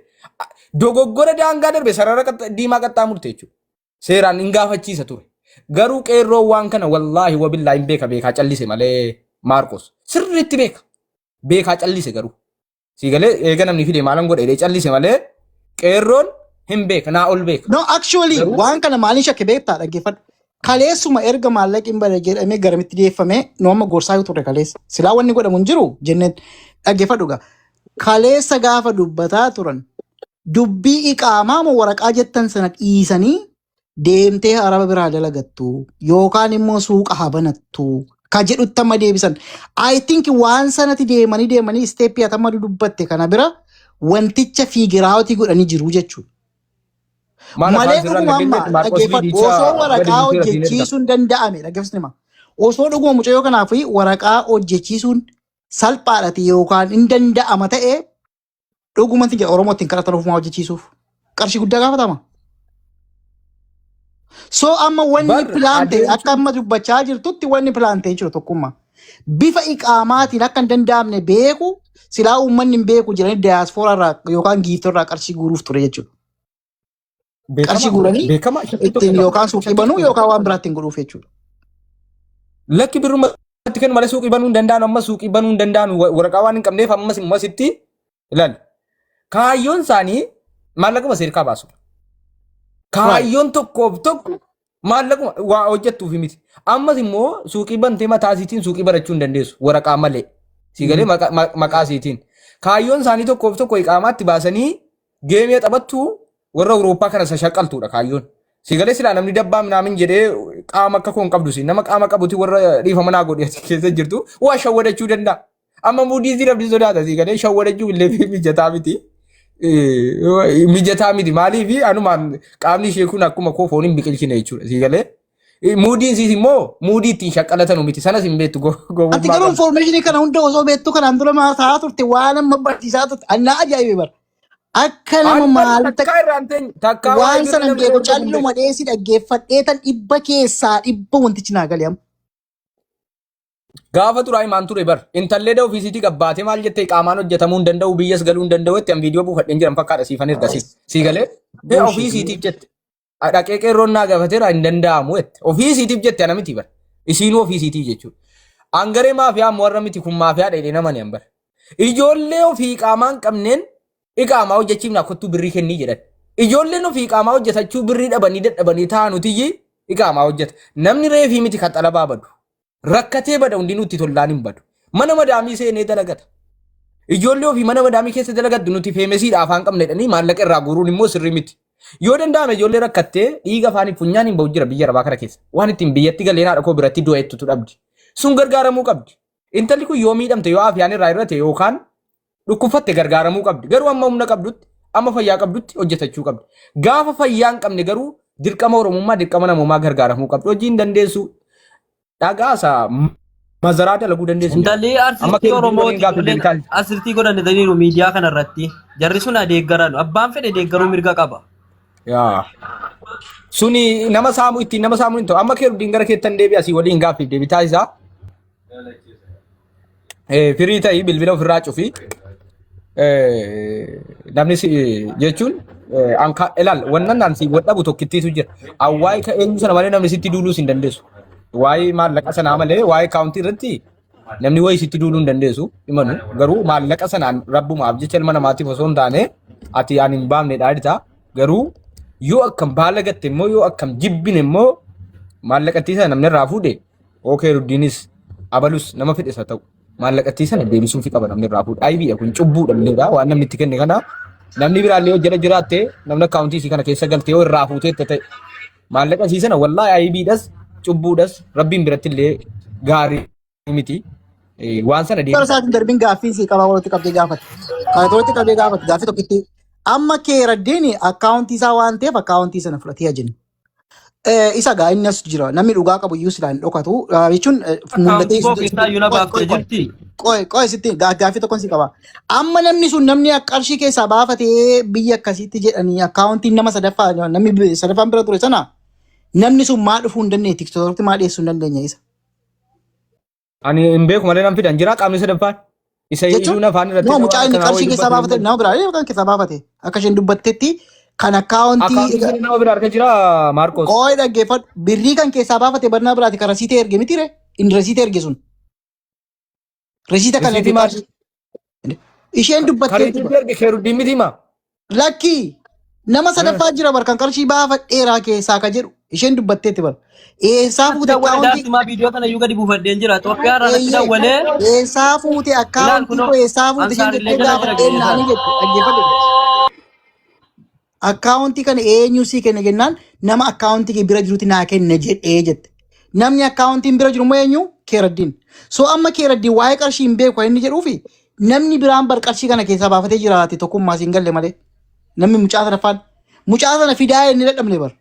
Dogoggora daangaa darbe sarara diimaa qaxxaamurte jechuudha. Seeraan hin gaafachiisa ture. Garuu qeerroo waan kana wallaahi wabillaa hin beeka, beekaa callise malee Maarqos. Sirriitti beeka. Beekaa callise garuu. Sii galee, eega namni fide maalan godhe jedhee callise malee qeerroon hin beeka, naa ol beeka. No, actually Garuu waan kana maaliin shakke beektaa? Dhaggeeffadhu. Kaleessuma erga maallaqni hin bade jedhamee garamitti dhiyeeffame, nu amma gorsaa turre kaleessa. Silaa wanni godhamu hin jiru jenneen, dhaggeeffadhu gaa. Kaleessa gaafa dubbataa turan Dubbii iqaamaa moo waraqaa jettan sana dhiisanii deemtee araba biraa dalagattu yookaan immoo suuqa haa banattu ka jedhutti amma deebisan. I think waan sanatti deemanii deemanii step ati amma dubbatte kana bira wanticha figure out godhanii jiru jechuudha. Maal Malee afaan sirraan dhuguma amma dhaggeeffate Maarqos dhaggeeffadhu viidicha osoo gadi waraqaa buuseera siin erga. hojjechiisuun danda'ame dhaggeeffatu hima. Osoo dhuguma mucayyoo kanaaf waraqaa hojjechiisuun salphaadhati yookaan hin danda'ama ta'e dhugumatti jedha Oromoo ittiin kadhatan ofumaa hojjechiisuuf qarshii guddaa gaafatama. So amma wanni Bar plan ta'e adeemsi akka amma dubbachaa jirtutti wanni plan ta'e jiru tokkummaa. Bifa iqaamaatiin akka hin danda'amne beeku silaa uummanni hin beeku jedhanii diyaaspooraa irraa yookaan giiftuu irraa qarshii guuruuf ture jechuudha. Qarshii beekama guuranii beekama shakkii tokko ittiin hin qabu. yookaan suuqii Shakkii banuu tokko hin yookaan qabu. waan biraatti hin godhuuf jechuudha. Lakki birrumatti kennu malee suuqii banuu hin danda'an amma suuqii banuu hin danda'an waraqaa waan hin qabneef ammas immoo asitti ilaali. Kaayyoon isaanii maallaquma seerkaa baasu. Kaayyoon tokkoof tokko maallaquma waa hojjettuuf miti. Ammas immoo suuqii bantee mataa isiitiin suuqii barachuu hin dandeessu waraqaa malee. Siigalee maqaa isiitiin. Kaayyoon isaanii tokkoof tokko iqaamaatti baasanii game taphattu warra Awurooppaa kana shashaqaltuudha kaayyoon. Siigalee silaa namni dabbaa minaamin jedhee qaama akka koo hin qabdu si nama qaama qabuti warra dhiifama naa godhe achi keessa jirtu waa shawwadachuu danda'a. Amma muudii si rabbi sodaata siigalee shawwadachuu illee mijataa miti. Mijataa miti maaliif anumaan qaamni ishee kun akkuma koo foon hin biqilchine jechuudha siigalee. Muudiin siis immoo muudii ittiin shaqqalatanu miti sanas hin beektu Ati gowwummaa garuu qabdi. information kana hunda osoo beektu kanaan dura maal ta'aa turte waan amma barsiisaa turte annaa ajaa'ibe bara. Akka nama Ani bar maal takkaa irraa hin teenye takkaa waa'ee waan birrii sana hin namni beeku hordofuu hin beeku. calluma dheessi dhaggeeffadhee tan dhibba keessaa dhibba wantichi naa gale amma. Gaafa turaa himaan ture bar intallee da ofiisiitii gabbaatee maal jettee qaamaan hojjetamuu hin danda'u biyyas galuu hin danda'u jetti an viidiyoo buufadheen jiran fakkaadha siifan erga si galee Bullshit. ofiisiitiif jette dhaqee qeerroon naa gaafateera hin danda'amu jette ofiisiitiif jette ana miti bar isiinuu ofiisiitiif jechuudha. Angaree maafiyaa ammoo warra miti kun maafiyaa dheedhee namani an bar. Ijoollee ofii qaamaan qabneen iqaamaa hojjechiifnaa kottuu birrii kennii jedhan. Ijoolleen ofii qaamaa hojjetachuu birrii dhabanii dadhabanii taa'anutiyyi iqaamaa hojjeta. Namni reefii miti kan xalabaa badu. Rakkatee bada hundinuu itti tollaan hin badu. Mana madaamii seenee dalagata. Ijoollee ofii mana madaamii keessa dalagattu nuti famousiidha afaan qabna jedhanii maallaqa irraa guuruun immoo sirrii miti. Yoo danda'ame ijoollee rakkattee dhiiga afaanii funyaan hin bahu jira biyya arabaa kana keessa. Waan ittiin biyyatti galee haadha koo biratti du'eettutu dhabdi. Sun gargaaramuu qabdi. Intalli kun yoo miidhamte yoo afyaan irraa hir'ate yookaan dhukkubfatte gargaaramuu qabdi. Garuu amma humna qabdutti amma fayyaa qabdutti hojjetachuu qabdi. Gaafa fayyaa hin qabne garuu dirqama Oromummaa dirqama namummaa gargaaramuu qabdi. Hojii hin dandeessu. Dhagaasa mazaraa dalaguu dandeessu. Intalli Amma artistii keeroo Oromooti waliin gaaffii ijoolleen deebitaa. asirtii godhataniiru miidiyaa kana irratti. Jarri sun adeeggaran abbaan fedhe deeggaruu mirga qaba. Yaa. Suni nama saamu ittiin nama saamu hin ta'u. Amma keeroo gara keettan deebi'a asii waliin gaaffiif deebitaa isaa. Firii ta'ii bilbila ofirraa cufi. Namni si jechuun anka ilaal wannan naan si wadhabu tokkittiitu jira. Waa'ee ka eenyu sana malee namni sitti duuluus hin dandeessu. Waa'ee maallaqa sanaa malee waa'ee kaawuntii irratti namni wayii sitti duuluu hin dandeessu himanu garuu maallaqa sanaan rabbumaaf jecha ilma namaatiif osoo hin taane ati ani hin baafne dhaadita garuu yoo akkam baala gatte immoo yoo akkam jibbine immoo maallaqattii sana namni irraa fuudhe ookee ruddiinis abalus nama fedhes haa ta'u maallaqattii sana deebisuufi qaba namni irraa fuudhe aybiidha kun cubbuudha illeedha waan namni itti kenne kana namni biraallee yoo jala jiraatte namni akkaawuntii isii kana keessa galtee yoo irraa fuuteetta ta'e maallaqa isii sana wallaahi aybiidhas cubbuudhas rabbiin biratti illee gaarii miti. Waan sana Bara deebisa. isaatiin darbiin gaaffii sii qabaa walitti qabdee gaafate. Kana walitti qabdee gaafate gaaffii tokkitti. Amma keeraddiin akkaawuntii isaa waan ta'eef akkaawuntii sana fudhatee jenna. Isa gaa inni as jira namni dhugaa qabu iyyuu silaa hin dhokatu jechuun mul'atee Akkaawuntii koo keessaa iyyuu na qoy baaftee qoy qoy jirti. qoy qoy sitti gaaffii tokkon si qaba. Amma namni sun namni qarshii keessaa baafatee biyya akkasiitti jedhanii akkaawuntiin nama sadaffaa namni sadaffaan bira ture sana namni sun maa dhufuu hin dandeenye tiktookitti maa dhiyeessuu hin dandeenye isa. Ani hin beeku malee nan fidan jira qaamni sadaffaan. Isa Jechuun iyyuu afaan irratti no waan mucaa inni akkanaa qarshii wayii keessaa dubbatu baafate hin nama biraa kan keessaa baafate akka isheen dubbattetti kan akkaawuntii Akkaawuntii sana nama bira harka jira Maarkos. Qooyi dhaggeeffadhu. Birrii kan keessaa baafate barnaa biraati kan rasiitee erge miti ree? Inni rasiitee erge sun. Rasiita kan erge Risiitii maal? qarshii. Isheen Kan dubbatteetti risiitii erge keeruddiin miti hima. Lakkii nama sadaffaa jira bar kan qarshii baafadheeraa keessaa ka jedhu isheen dubbatteetti bar. Eessaa fuute Dawwale akkaawuntii? daaktumaa viidiyoo kana iyyuu gadi buufadheen jira. Itoophiyaa irraa natti Eeyyee. dawwalee Eessaa fuute ilaal akkaawuntii kunoo koo eessaa fuute isheen ansaarillee jettee jala jira gaafadheen gadi naanii jette dhaggeeffadhu. Akkaawuntii kana eenyu sii kenne jennaan nama akkaawuntii kee bira jirutti naa kenne jedhee jette. Namni akkaawuntiin bira jiru immoo eenyu? Keeraddiin. So amma Keeraddiin waa'ee qarshii hin beeku kan inni jedhuufi namni biraan bar qarshii kana keessaa baafatee jiraate tokkummaa siin galle malee. Namni mucaa sadaffaan. Mucaa sana fidaa inni dadhabne bar.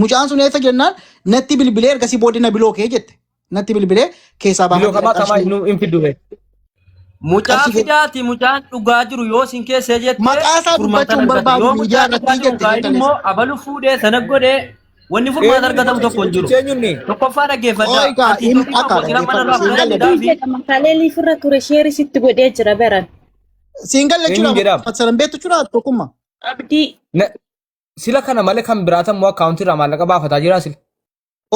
Mucaan sun eessa jennaan natti bilbilee ergasii booddee na bilookee jette. Natti bilbilee keessaa Biloo baafatee kamaa kamaa qarshii nu hin fiddu bee. Mucaa qarshii fidaati mucaan dhugaa jiru yoo isin keessee jette maqaa isaa furmaata dubbachuu hin argata. barbaadu Yoo miidiyaa mucaan dhugaa irratti jiru jette kaa'in kaleessa. immoo abalu fuudhee sana godhee wanni furmaata Eenyuun argatamu tokko hin jiru. mucichi eenyuun? Tokkoffaa dhaggeeffadhaa. Qoy gaa Ati hin tokko akka tokko sila mana dhaggeeffadhu irraa siin fudhanii galle daafi. jedhama kaleelii firra ture sheerii sitti godhee jira beran. siin galle Eenyuun jechuudha jedhama? sanan beektu jechuudha tokkummaa. Abdii Sila kana malee kan biraatan immoo akkaawuntii irraa maallaqa baafataa jira sila.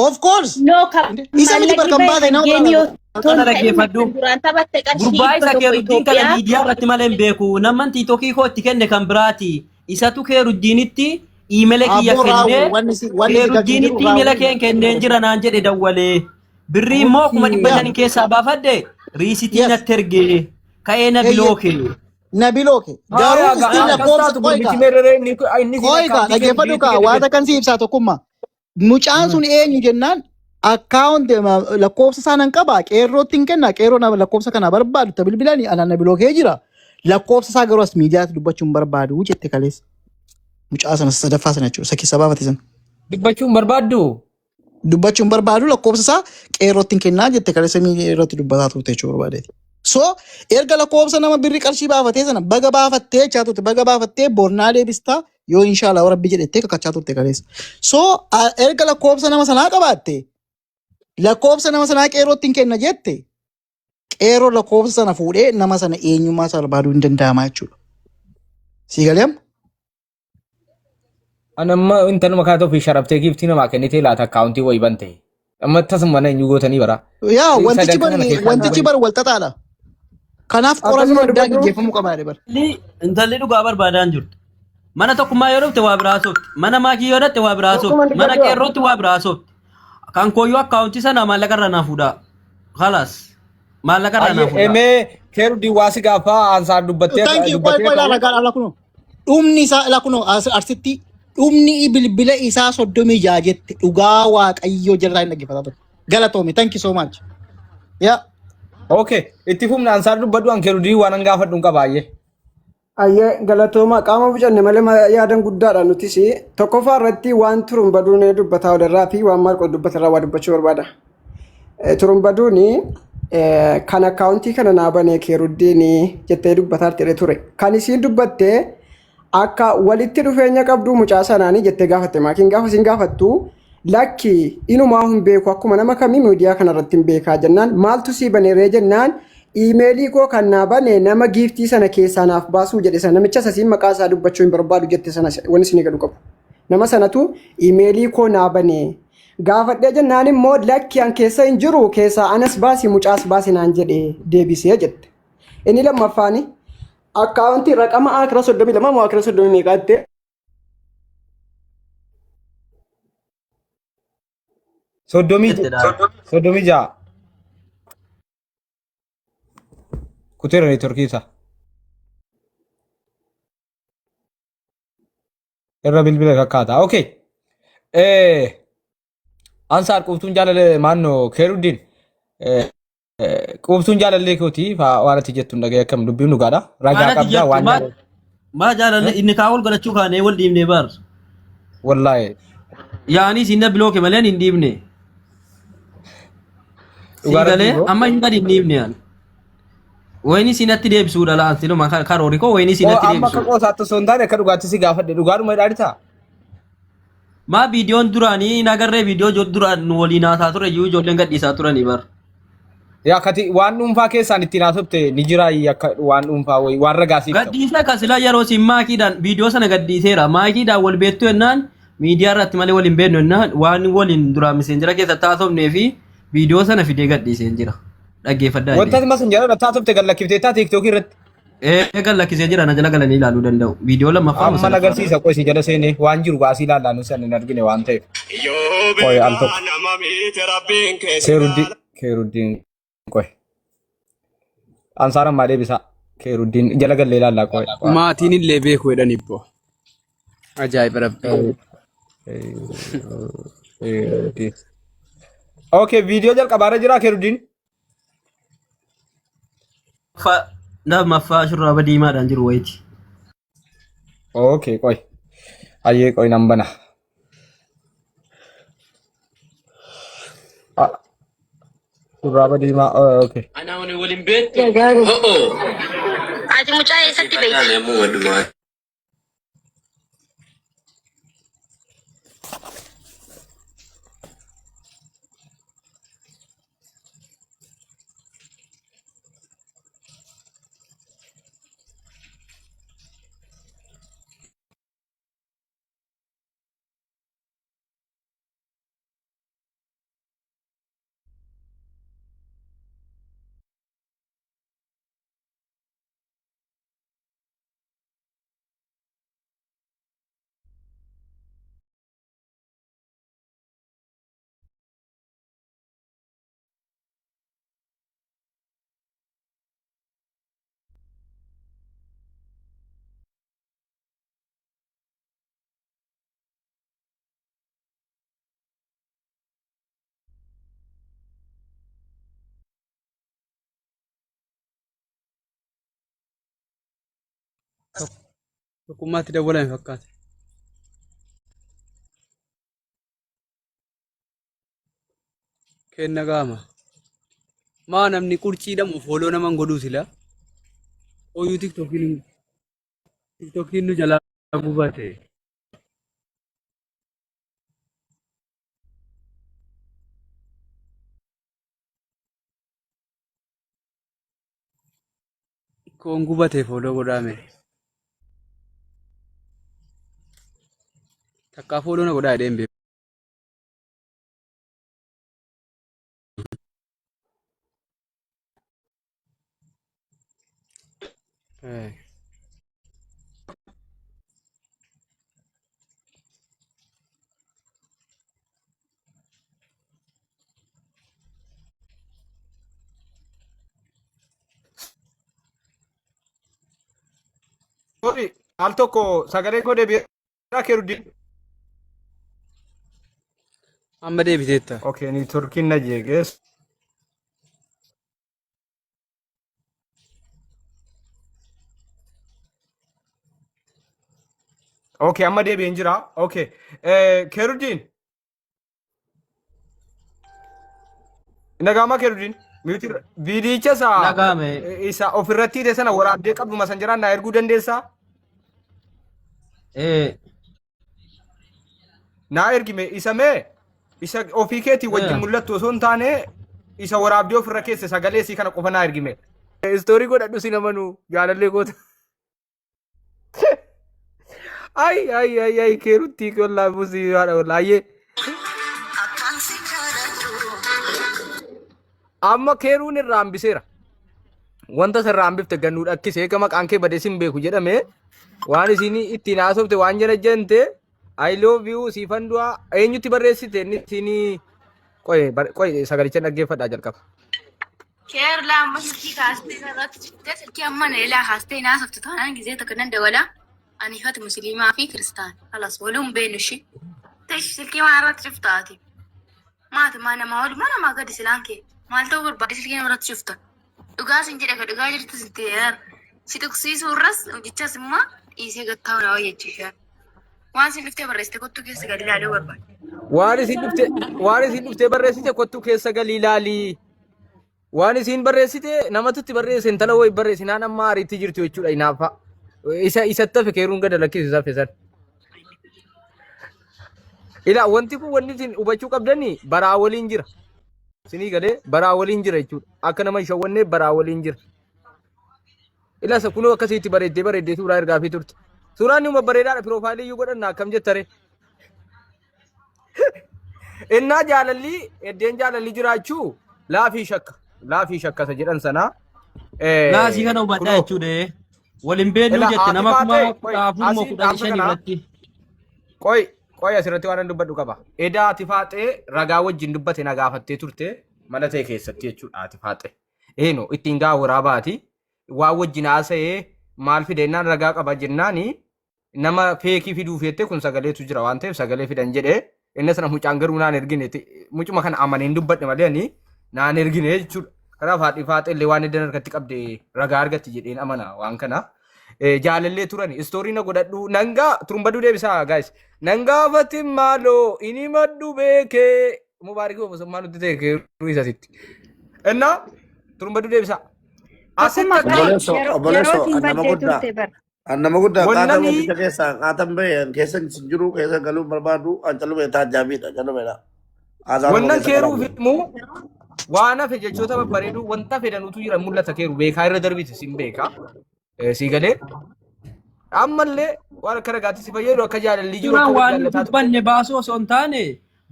Of course no ka isa miti maallaqni bar kan bahe baate kan nama geemii biraadha. otoo Kana hin ta'in dhaggeeffadhu. kan duraan taphatte qarshii Gurbaa dhibba isa tokko keeruddiin kana Itoophiyaa miidiyaa irratti malee hin beeku. Namman tiitokii koo itti kenne kan biraati. Isatu keeruddiinitti iimela kiyya Abboo kennee raawwu wanni si wanni si galchu hin jiru keeruddiinitti iimela raawwu. keen kenneen jira naan jedhe dawwalee. Birrii immoo kuma dhibba Yaa shaniin keessaa baafadhe riisitii yes natti erge. Ka'ee na eeyyee bilooke. nabilooke garuu Haa gaa istiin akkas lakkoofsa taatu qoy gurbichi gaa meerree inni inni siin qoy gaa akkaawuntii kee dhaggeeffadhu biriitti gaa kenne waata kenna. kan si ibsaa tokkummaa mucaan sun eenyu jennaan akkaawunti lakkoofsa isaa nan qaba qeerrootti hin kenna qeerroo nama lakkoofsa kana barbaadu ta bilbilanii anaan na bilookee jira lakkoofsa isaa garuu as miidiyaatti dubbachuu hin barbaadu jette kaleessa mucaa sana sadaffaa sana jechuudha isa keessa baafate sana. Dubbachuu hin barbaaddu. Dubbachuu hin barbaadu lakkoofsa isaa qeerrootti hin kennaa jette kaleessa miidiyaa irratti dubbataa turte jechuu barbaadeeti. So erga lakkoofsa nama birri qarshii baafatee sana baga baafattee jechaa turte baga baafattee bornaa deebistaa yoo inshaallah rabbi jedhettee kakachaa turte kaleessa. So erga lakkoofsa nama sanaa qabaatte lakkoofsa nama sanaa qeerrootti hin kenna jette qeerroo lakkoofsa sana fuudhee nama sana eenyummaa isaa barbaaduu hin danda'ama jechuudha. Sii galee amma? Ani amma intaluma kana ofii sharabtee giiftii namaa kennitee laata akkaawuntii wayii bante. Amma tasuma mana eenyu gootanii bara. Yaa wantichi Sadarkaa bar kana keessaa wantichi bar wal xaxaadha. Kanaaf qorannoo Akkasuma addaa dubbadhu. gaggeeffamuu qaba jedhe bar. Intalli dhugaa barbaadaa hin jirtu. Mana tokkummaa yoo dhufte waa biraa soofti. Mana maakii yoo dhufte waa biraa Tokkuma soofti. Mana dubbadhu. qeerrootti waa biraa soofti. Kan kooyyuu akkaawuntii sana maallaqa irraa naa fuudhaa. Khalaas. Maallaqa irraa naa Ayyee fuudhaa. emee keeru diwaasi gaafa ansaar dubbattee Thank you. Qoy dubbattee qoy ka'u. laala gaala kunoo. Dhumni isaa ilaa kunoo as arsitti dhumni bilbila isaa 36 jette dhugaa waaqayyoo jalaa hin dhaggeeffataa ture. Galatoomi. Thank you so much. Yaa. Okay itti fufna ansaar dubbadhu an keeru dii waan an gaafadhu hin qaba ayyee. Ayyee galatooma qaama bucanne malee yaadan guddaadha nutis tokkoffaa irratti waan turuun baduun dubbataa olerraa fi waan maarqos dubbatarraa waa dubbachuu barbaada. Turuun baduun kan akkaawuntii kana naa banee keeruddiin jettee dubbataa jedhe ture. Kan isiin dubbatte akka walitti dhufeenya qabdu mucaa sanaanii jettee gaafatte maakiin gaafa isiin gaafattu lakki inumaa hin beeku akkuma nama kamii miidiyaa kanarratti hin beekaa jennaan maaltu sii baneeree jennaan iimeelii koo kan naa bane nama giiftii sana keessaa naaf baasuu jedhe sana namicha sasiin maqaa isaa dubbachuu hin barbaadu jette sana wanni isinii galu qabu. Nama sanatu iimeelii koo naa bane gaafadhee jennaan immoo lakki an keessa hin jiru keessaa anas baasi mucaas baasi naan jedhe deebisee jette. Inni lammaffaani akkaawuntii raqama akira 32 moo akira 30 meeqaatte Soddomii Jette dhaala. 36. Kuteera neetworkii isaa. Irra bilbila fakkaata. Okay. Ansaar quuftuun jaalala maannoo Keeruddiin quuftuun jaalallee kooti waan ati jettu hin dhagaye akkam dubbiin dhugaadha. Ragaa Waan ati qabdaa jettu waan maa jaalala. maa jaalallee inni kaa wal godhachuu kaanee wal dhiibnee baar. Wallaahi. Yaanii isin na bilooke malee hin dhiibne. Sii Dhugaa galee rabbii bro. amma hin gadi hin dhiibne ani. Wayni isin natti deebisuudha laan siluma karoori koo wayni isin Oo natti amma akka deebisuudha. qoosaatti osoo hin taane akka dhugaatti si gaafadhe dhugaadhuma hidhaadhi ta'a. Maa viidiyoon duraanii hin agarree viidiyoo duraan nu waliin haasaa ture iyyuu ijoolleen gadhiisaa turanii bar. Yaa kati waan dhuunfaa keessaan ittiin haasofte ni jiraa akka waan dhuunfaa wayii waan ragaa siif ta'u. Gadhiisa akka silaa yeroo isin maakiidhaan viidiyoo sana gadhiiseera. Maakiidhaan wal beektu jennaan miidiyaa irratti malee wal hin beeknu jennaan waan waliin duraan miseenjira keessatti haasofnee fi viidiyoo sana fidee gadhiiseen jira. Dhaggeeffadhaa Wanta jedhee. ati masin jala haasofte gad lakkiftee taa tiiktookii irratti. Ee gad lakkisee jira na jala galanii ilaaluu danda'u. Viidiyoo lammaffaa moo Amma sadaffaa? agarsiisa qoy si jala seenee waan jiru baasii ilaallaa nu san hin argine waan ta'eef. Qoy al tokko. Keeruddiin Keeruddiin qoy. Ansaar ammaa deebisaa. Keeruddiin jala gallee ilaallaa qoy. Maatiin illee beeku jedhan ibbo. Ajaa'iba rabbi. Okay, viidiyoo jalqabaarra jiraa Keeruddin? Lammaffaa shurraaba diimaadhaan jiru wayiiti. Okay, qoy. Hayyee qoy nan bana. Ah, Shurraaba diimaa. Oh, okay. Anaa wani waliin beektu. Ho'o. Ati mucaa eessatti beekta? Tokkummaatti dawwalame fakkaata. Kenna gaama. Maa namni qurcii dhamu fooloo nama hin godhuu sila. Ooyuu tiktookiin tiktookiin nu jalaa gubate. Koon gubate fooloo godhaame. Takkaa fooloo na godhaa jedhee hin beeku. Eh. Sorry, al tokko sagalee koo deebi'eera Keeruddin. Amma deebiteetta. Okay, niitoorkiin na jeeqee. Okay, amma deebi'een jira. Okay. Keeruddin. Nagaamaa Keeruddin. Mute irra- Viidiyicha isa Nagaame. isa ofirratti hidhe sana waraabdee qabduma san jiraan naa erguu dandeessaa? Eh, Naa ergime isa mee isa ofii keetii wajjin mul'attu osoo hin taane isa waraabdee ofirra keesse sagalee isii kana qofa naa ergime. Istoorii godhadhu si namanuu jaalallee goota. Ay ay ay ay keeruttii wallaahi busii haadha wallaahi. Amma keeruun irraa hambiseera. Wanta sirraa hambifte gannuu dhakkise eega maqaan kee badee sin beeku jedhame waan isiin ittiin haasofte waan jala jente I love you siifan du'aa eenyutti barreessite inni isiin qoy qoy sagalicha dhaggeeffadhaa jalqaba. Keerlaa amma silkii kaastee irratti jettee silkii amma na ilaa kaastee naasoftu taanaan gizee tokko nan dawala. Ani hati musliimaa fi kiristaan. Halas waluun beenu ishee. Tish silkii maa irratti cuftaati. Maati maa namaa ol maa namaa gadi silaan kee. Maal ta'uu barbaade silkii nama irratti cufta. Dhugaa sin jedhe ka dhugaa jirtu sin ta'e si tuqsiisuu irras hojichas immoo dhiisee gattaa'u naa wayya jechuudha. Waan sin dhuftee barreessite kottuu keessa gadi ilaaluu barbaade. Waan isiin dhufte waan isiin dhuftee barreessite kottuu keessa galii ilaalii. Waan isiin barreessite namatu itti barreesse intala wayi barreessinaan amma ariitti jirtu jechuudha hinaaffaa. Isa isatti hafe keeruun gada lakkisu isa hafe san. Ilaa wanti kun wanni isin hubachuu qabdani baraa waliin jira. Isinii galee baraa waliin jira jechuudha. Akka nama hin shawwanneef baraa waliin jira. Ilaa isa kunoo akkasitti bareeddee bareeddee suuraa ergaafii turte. Suuraan numa bareedaadha piroofaayilii iyyuu godhanna akkam jettare. Innaa jaalalli eddeen jaalalli jiraachuu laafii shakka laafii shakka isa jedhan sana. Laasii kana hubadhaa Kunoo jechuudha. Wal hin beeknu Ila jette haati nama kuma baatee qoy 14 moo asii kudha dhaamsa shan kana irratti. qoy qoy asirratti waan an dubbadhu qaba. Edaa haati faaxee ragaa wajjin dubbate na gaafattee turte mana ta'e keessatti jechuudha haati faaxee. Eeno ittiin gaa waraabaati waan wajjin haasa'ee maal fide jennaan ragaa qaba jennaani. Nama feekii fiduu feette kun sagaleetu jira waan ta'eef sagalee fidan jedhee inni sana mucaan garuu naan ergine mucuma kana amaneen dubbadhe malee ani naan ergine jechuudha. Kanaaf haadhi faaxee illee waan eddan harkatti qabde ragaa argatti jedheen amana waan kana. Jaalallee turan istoorii na godhadhu nangaa turumbaduu deebisaa guys. Nan gaafatin maaloo inni maddu beekee mubaarik obosummaa nutti ta'e keeruu isasitti. Innaa turumbaduu deebisaa. Asitti Tokkummaa akka Obboleessoo, yeroo obboleessoo, yerootiin an nama baddee guddaa. turte bara. An nama guddaa qaatan wannani wanticha keessaa qaatan bahe an keessa hin jiru keessa galuu hin barbaadu an callume taajjaabiidha callumeedha. Haasaa Oromoo wannan keessa keeruuf qabamu. immoo waan hafe jechoota babbareeduu wanta fedhanutu jira mul'ata keeru beekaa irra darbite sin beekaa. Sii galee ammallee waan akka ragaatti si fayyadu akka jaalalli jiru Suuraan akka wal waan jaallataa turte. dubbanne baasuu osoo hin taane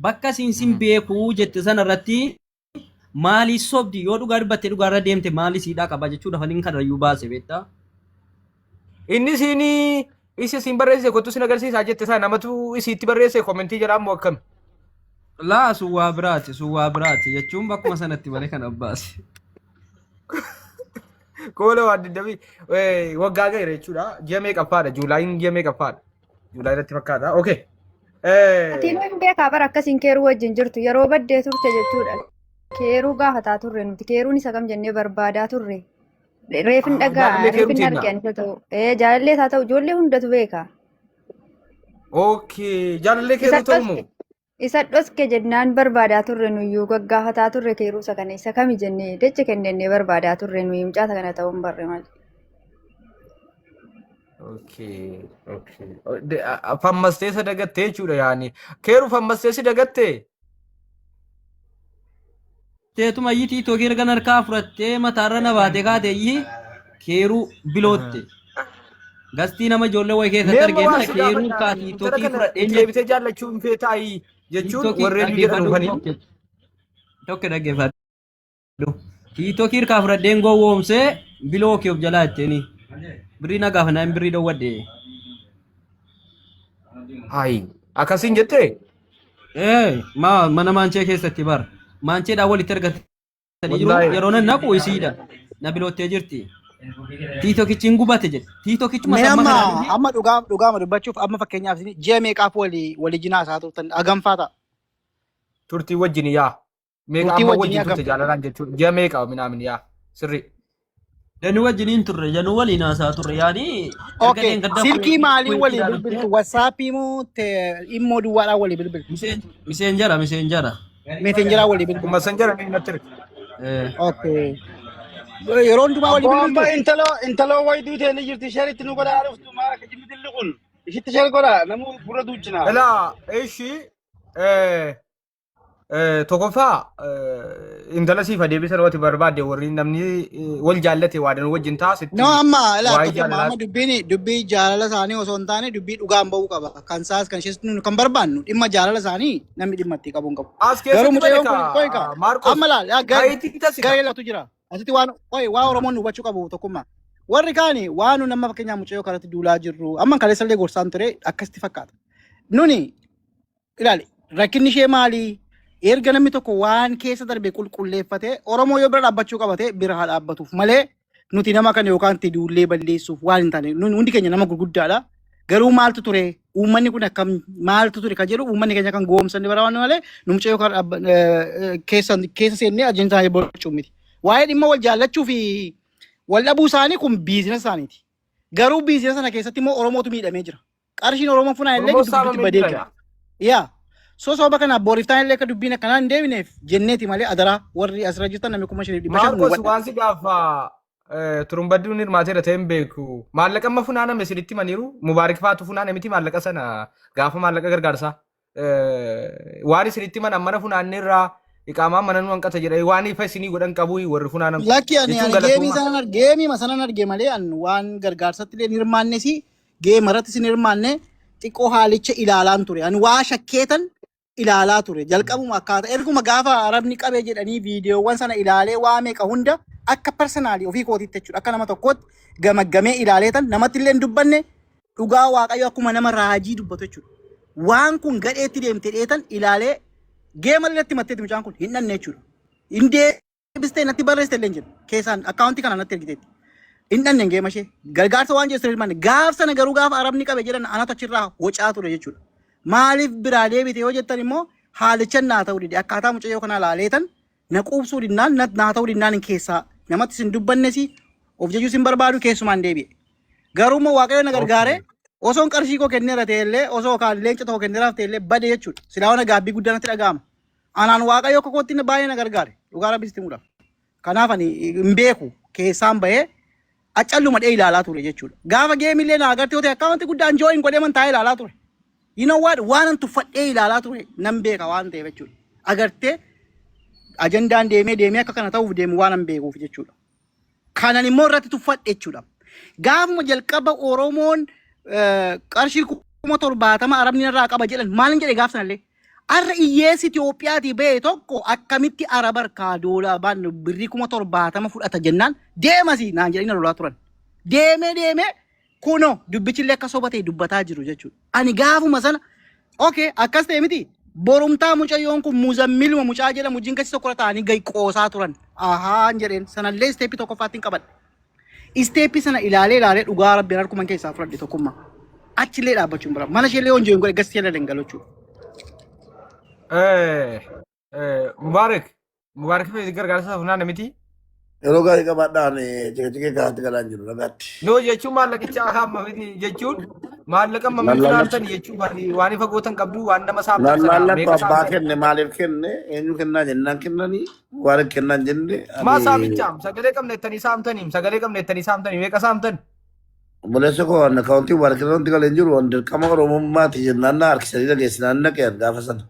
bakka siin sin beekuu jette sana irratti maalii sobdi yoo dhugaa dubbatte dhugaarra deemte maalii siidhaa qaba jechuudha faliin kanarrayyuu baase beektaa. Inni siin isa siin barreesse kottu sin agarsiisaa jette isaa namatu isiitti barreesse komentii jalaa immoo akkami. Laa sun waa biraati sun waa biraati jechuun bakkuma sanatti malee kan abbaase. Koola waan digdamii waggaa ga'eera jechuudha. Ji'a meeqaffaadha? Juulaayiin ji'a meeqaffaadha? Juulaay irratti fakkaata. Okay. Atiin hin beekaa bara akkasiin keeruu wajjin jirtu yeroo baddee turte jechuudha. Keeruu gaafataa turre nuti keeruun isa kam jennee barbaadaa turre. Reefin dhagaa Jaalallee keeruu reefin teenna. arge ani ta'u. Ee jaalallee isaa ta'u ijoollee hundatu beeka. Okay. Jaalallee Isa keeruu ta'u moo? dhoske isa dhoske jennaan barbaadaa turre nuyyuu gaggaafataa turre keeruu isa kana isa kami jennee dacha kennennee barbaadaa turre nuyi mucaata kana ta'uu hin barre malee. Okay. Okay. Fammastee isa dagattee jechuudha yaani. Keeruu fammastee si dagattee? Teetuma iyyii tiiktookii erga harkaa fudhattee mataarra na baatee kaate iyyii keeruu bilootte. Gastii nama ijoollee wayii keessatti Mee amma argee waan mana si keeruu gaafadha kaa intala tiiktookii kana fudhadheen itti jette. deebitee jaallachuu hin feetaayi jechuun Tiiktookii warreen nu jedhan dhaggeeffadhu dhufanii. tokke tokke dhaggeeffadhu. Tiiktookii harkaa fudhadheen gowwoomsee biloo kee of jalaa jetteeni. Birrii na gaafa naan birrii dhoowwadhe. Hayi akkasiin jettee? Ee maa mana maanchee keessatti bar maancheedhaan walitti argatanii jiru Wallaahi. yeroo nan naqu isiidha na biloottee jirti. Tiitokichi hin gubate jedhe tiitokichuma Mee samma amma kanaa dhufe amma dhugaa dhugaama dubbachuuf amma fakkeenyaaf isin ji'a meeqaaf walii walii jinaa isaa turtan hagamfaa ta'a. Turtii wajjin yaa. Meeqa Turtii amma wajjin wajjin hagam? turte jaalalaan jechuudha. Ji'a meeqa minaamin yaa. Sirrii. Danuu wajjiniin turre januu waliin haasaa turre yaani erga Okay, deengadda silkii maaliin walii kuweetiidhaa bilbiltu? dhuftee Watsaappii moo immoo duwwaadhaan walii bilbiltu? miseenjara miseenjara. Messengeraa walii bilbiltu. Kuma san jara natti erga. Eh. Okay. Yeroo hundumaa walii Abboo amma bilbiltu? intaloo intaloo wayii duutee ni jirti sheer itti nu godhaa dhuftu maal akka jimmi dilli kun ishitti sheer godhaa namuu gurra duuchina. Ilaa ishi Tokkoffaa intala siif adeebisan wati barbaadde warri namni wal jaallate waadan wajjin ta'a sitti No amma ilaa waa'ee tokkummaa jaalalaa amma dubbiin dubbii jaalala isaanii osoo hin taane dubbii dhugaan ba'uu qaba. Kan isaas kan ishees nu kan barbaannu dhimma jaalala isaanii namni dhimma itti qabu hin qabu. as Garuu keessatti mucayyoon bade kun qoy ka ka Maarqos amma laal yaa gar kayitiin tasika garee latu jira. Asitti waan qoy waa Oromoon hubachuu qabu tokkummaa. Warri kaani waan nu nama fakkeenyaaf mucayyoo kanatti duulaa jirru amma kaleessa illee gorsaan ture akkasitti fakkaata. Nuni ilaali rakkinni ishee maali? Erga namni tokko waan keessa darbe qulqulleeffatee Oromoo yoo bira dhaabbachuu qabate bira haa dhaabbatuuf malee nuti nama kana yookaan itti duullee balleessuuf waan hin taane nuti hundi keenya nama gurguddaadha. Garuu maaltu ture? Uummanni kun akkam maaltu ture kan jedhu uummanni keenya kan goomsan bara waan malee nu mucayyoo kan keessa keessa seennee ajandaa bocuu miti. Waa'ee dhimma wal jaallachuu fi wal dhabuu isaanii kun biizinasa isaaniiti. Garuu biizinasa sana keessatti immoo Oromootu miidhamee jira. Qarshiin Oromoon funaan illee Oromoo giddu gidduutti saamamee badee jira jira. yaa. Yaa. So sababa kanaaf booriftaan illee akka dubbiin akkanaa hin deebineef jenneeti malee adaraa warri asirra jirtan namni 5,500 nu Maarqos hubadha. waan si gaafa turumbadduun hirmaateera ta'e hin beeku. Maallaqa amma funaaname sinitti himaniiru. Mubaarik faatu funaane miti maallaqa sana gaafa maallaqa gargaarsaa. Waan isinitti himan mana funaanneerraa iqaamaan mana nu hanqata jedhee waan ifa isinii godhan qabu warri funaanan kun. Lakki ani Jechuun ani geemii galatooma. sanan arge geemii sanan arge malee an waan gargaarsatti illee hin hirmaannes geema irrattis hin hirmaanne xiqqoo haalicha ilaalaan ture. Ani waa shakkeetan ilaalaa ture. Jalqabuma akkaataa erguma gaafa arabni qabee jedhanii viidiyoowwan sana ilaalee waa meeqa hunda akka parsanaalii ofii kootiitti jechuudha. Akka nama tokkootti gamaggamee ilaaleetan namatti illee hin dubbanne dhugaa waaqayyo akkuma nama raajii dubbatu jechuudha. Waan kun gadheetti deemte dheetan ilaalee geema illee itti matteetti mucaan kun hin dhanne jechuudha. Hin deebistee natti barreessite illee hin jedhu. Keessaan akkaawuntii kana natti ergiteetti. Hin dhanne geema ishee. Gargaarsa waan jeessu hirmaanne. Gaaf sana garuu gaafa arabni qabe jedhan anatu achirraa wocaa ture jechuudha. Maaliif biraa deebite yoo jettan immoo haalicha naa ta'uu dide akkaataa mucayyoo kanaa laaleetan na quubsuu dinnaan naa ta'uu dinnaan hin keessaa namatti sin dubbannes of jajuus hin barbaadu keessumaan deebi'e. Garuu immoo Waaqayyo na gargaare osoon qarshii koo kenneera ta'ellee osoo kaan leenca tokko kenneeraaf ta'ellee bade jechuudha. Silaa waan gaabbii guddaa natti dhaga'ama. Anaan Waaqayyo akka kootti na baay'ee na gargaare. Dhugaa Rabbi sitti himuudhaaf. Kanaaf ani hin beeku keessaan bahee accalluma dhee ilaalaa ture jechuudha. Gaafa geemillee na agartee yoo ta'e akkaawwanti guddaan jooyin godhee man taa'ee ilaalaa ture. You know what? Waan an tuffadhee ilaalaa ture nan beeka waan ta'eef jechuudha. Agartee ajandaan deemee deemee akka kana ta'uuf deemu waan an beekuuf jechuudha. Kanan immoo irratti tuffadhe jechuudha. Gaafuma jalqaba Oromoon qarshii 70,000 Arabni irraa qaba jedhan maalin jedhe gaaf sanallee. Arra hiyyeessi Itiyoophiyaatii ba'e tokko akkamitti Araba harkaa doolaa baan birrii 70,000 fudhata jennaan deemasi naan jedhanii na lolaa turan. Deemee deemee kunoo dubbichillee akka soba ta'e dubbataa jiru jechuudha. Ani gaafuma sana okay akkas ta'e miti borumtaa mucayyoon kun muzammiluma mucaa jedhamu wajjin keessa tokko ta'anii gadi qoosaa turan. Ahaan jedheen sanallee isteeppii tokkoffaatti hin qabadhe. Isteeppii sana ilaalee ilaalee dhugaa rabbiin harkuman keessaa fudhadhe tokkummaa. Achillee dhaabbachuun bira. Mana isheellee yoon jeen godhe gastii jala dangalu jechuudha. Mubaarak Mubaarak fi gargaarsa funaana miti. Yeroo gaarii qabaadhaan cikicikee kaatti galaa hin jiru nagaatti. No jechuun maallaqicha hamma miti jechuun maallaqa amma miti funaantan jechuun waan ifa gootan qabdu waan nama saamtan sana Lallaallattu meeqa abbaa saamtan. kenne maaliif kenne eenyu kennaa jennaan kennanii waan kennaan jenne Maa ani saamichaam sagalee qabna jettanii saamtaniim sagalee qabna jettanii saamtanii meeqa saamtan. obboleessa koo waan akkaawuntii waan kennan galee hin jiru waan dirqama oromummaati jennaan na harkisanii dhageessinaan naqeen gaafa sana.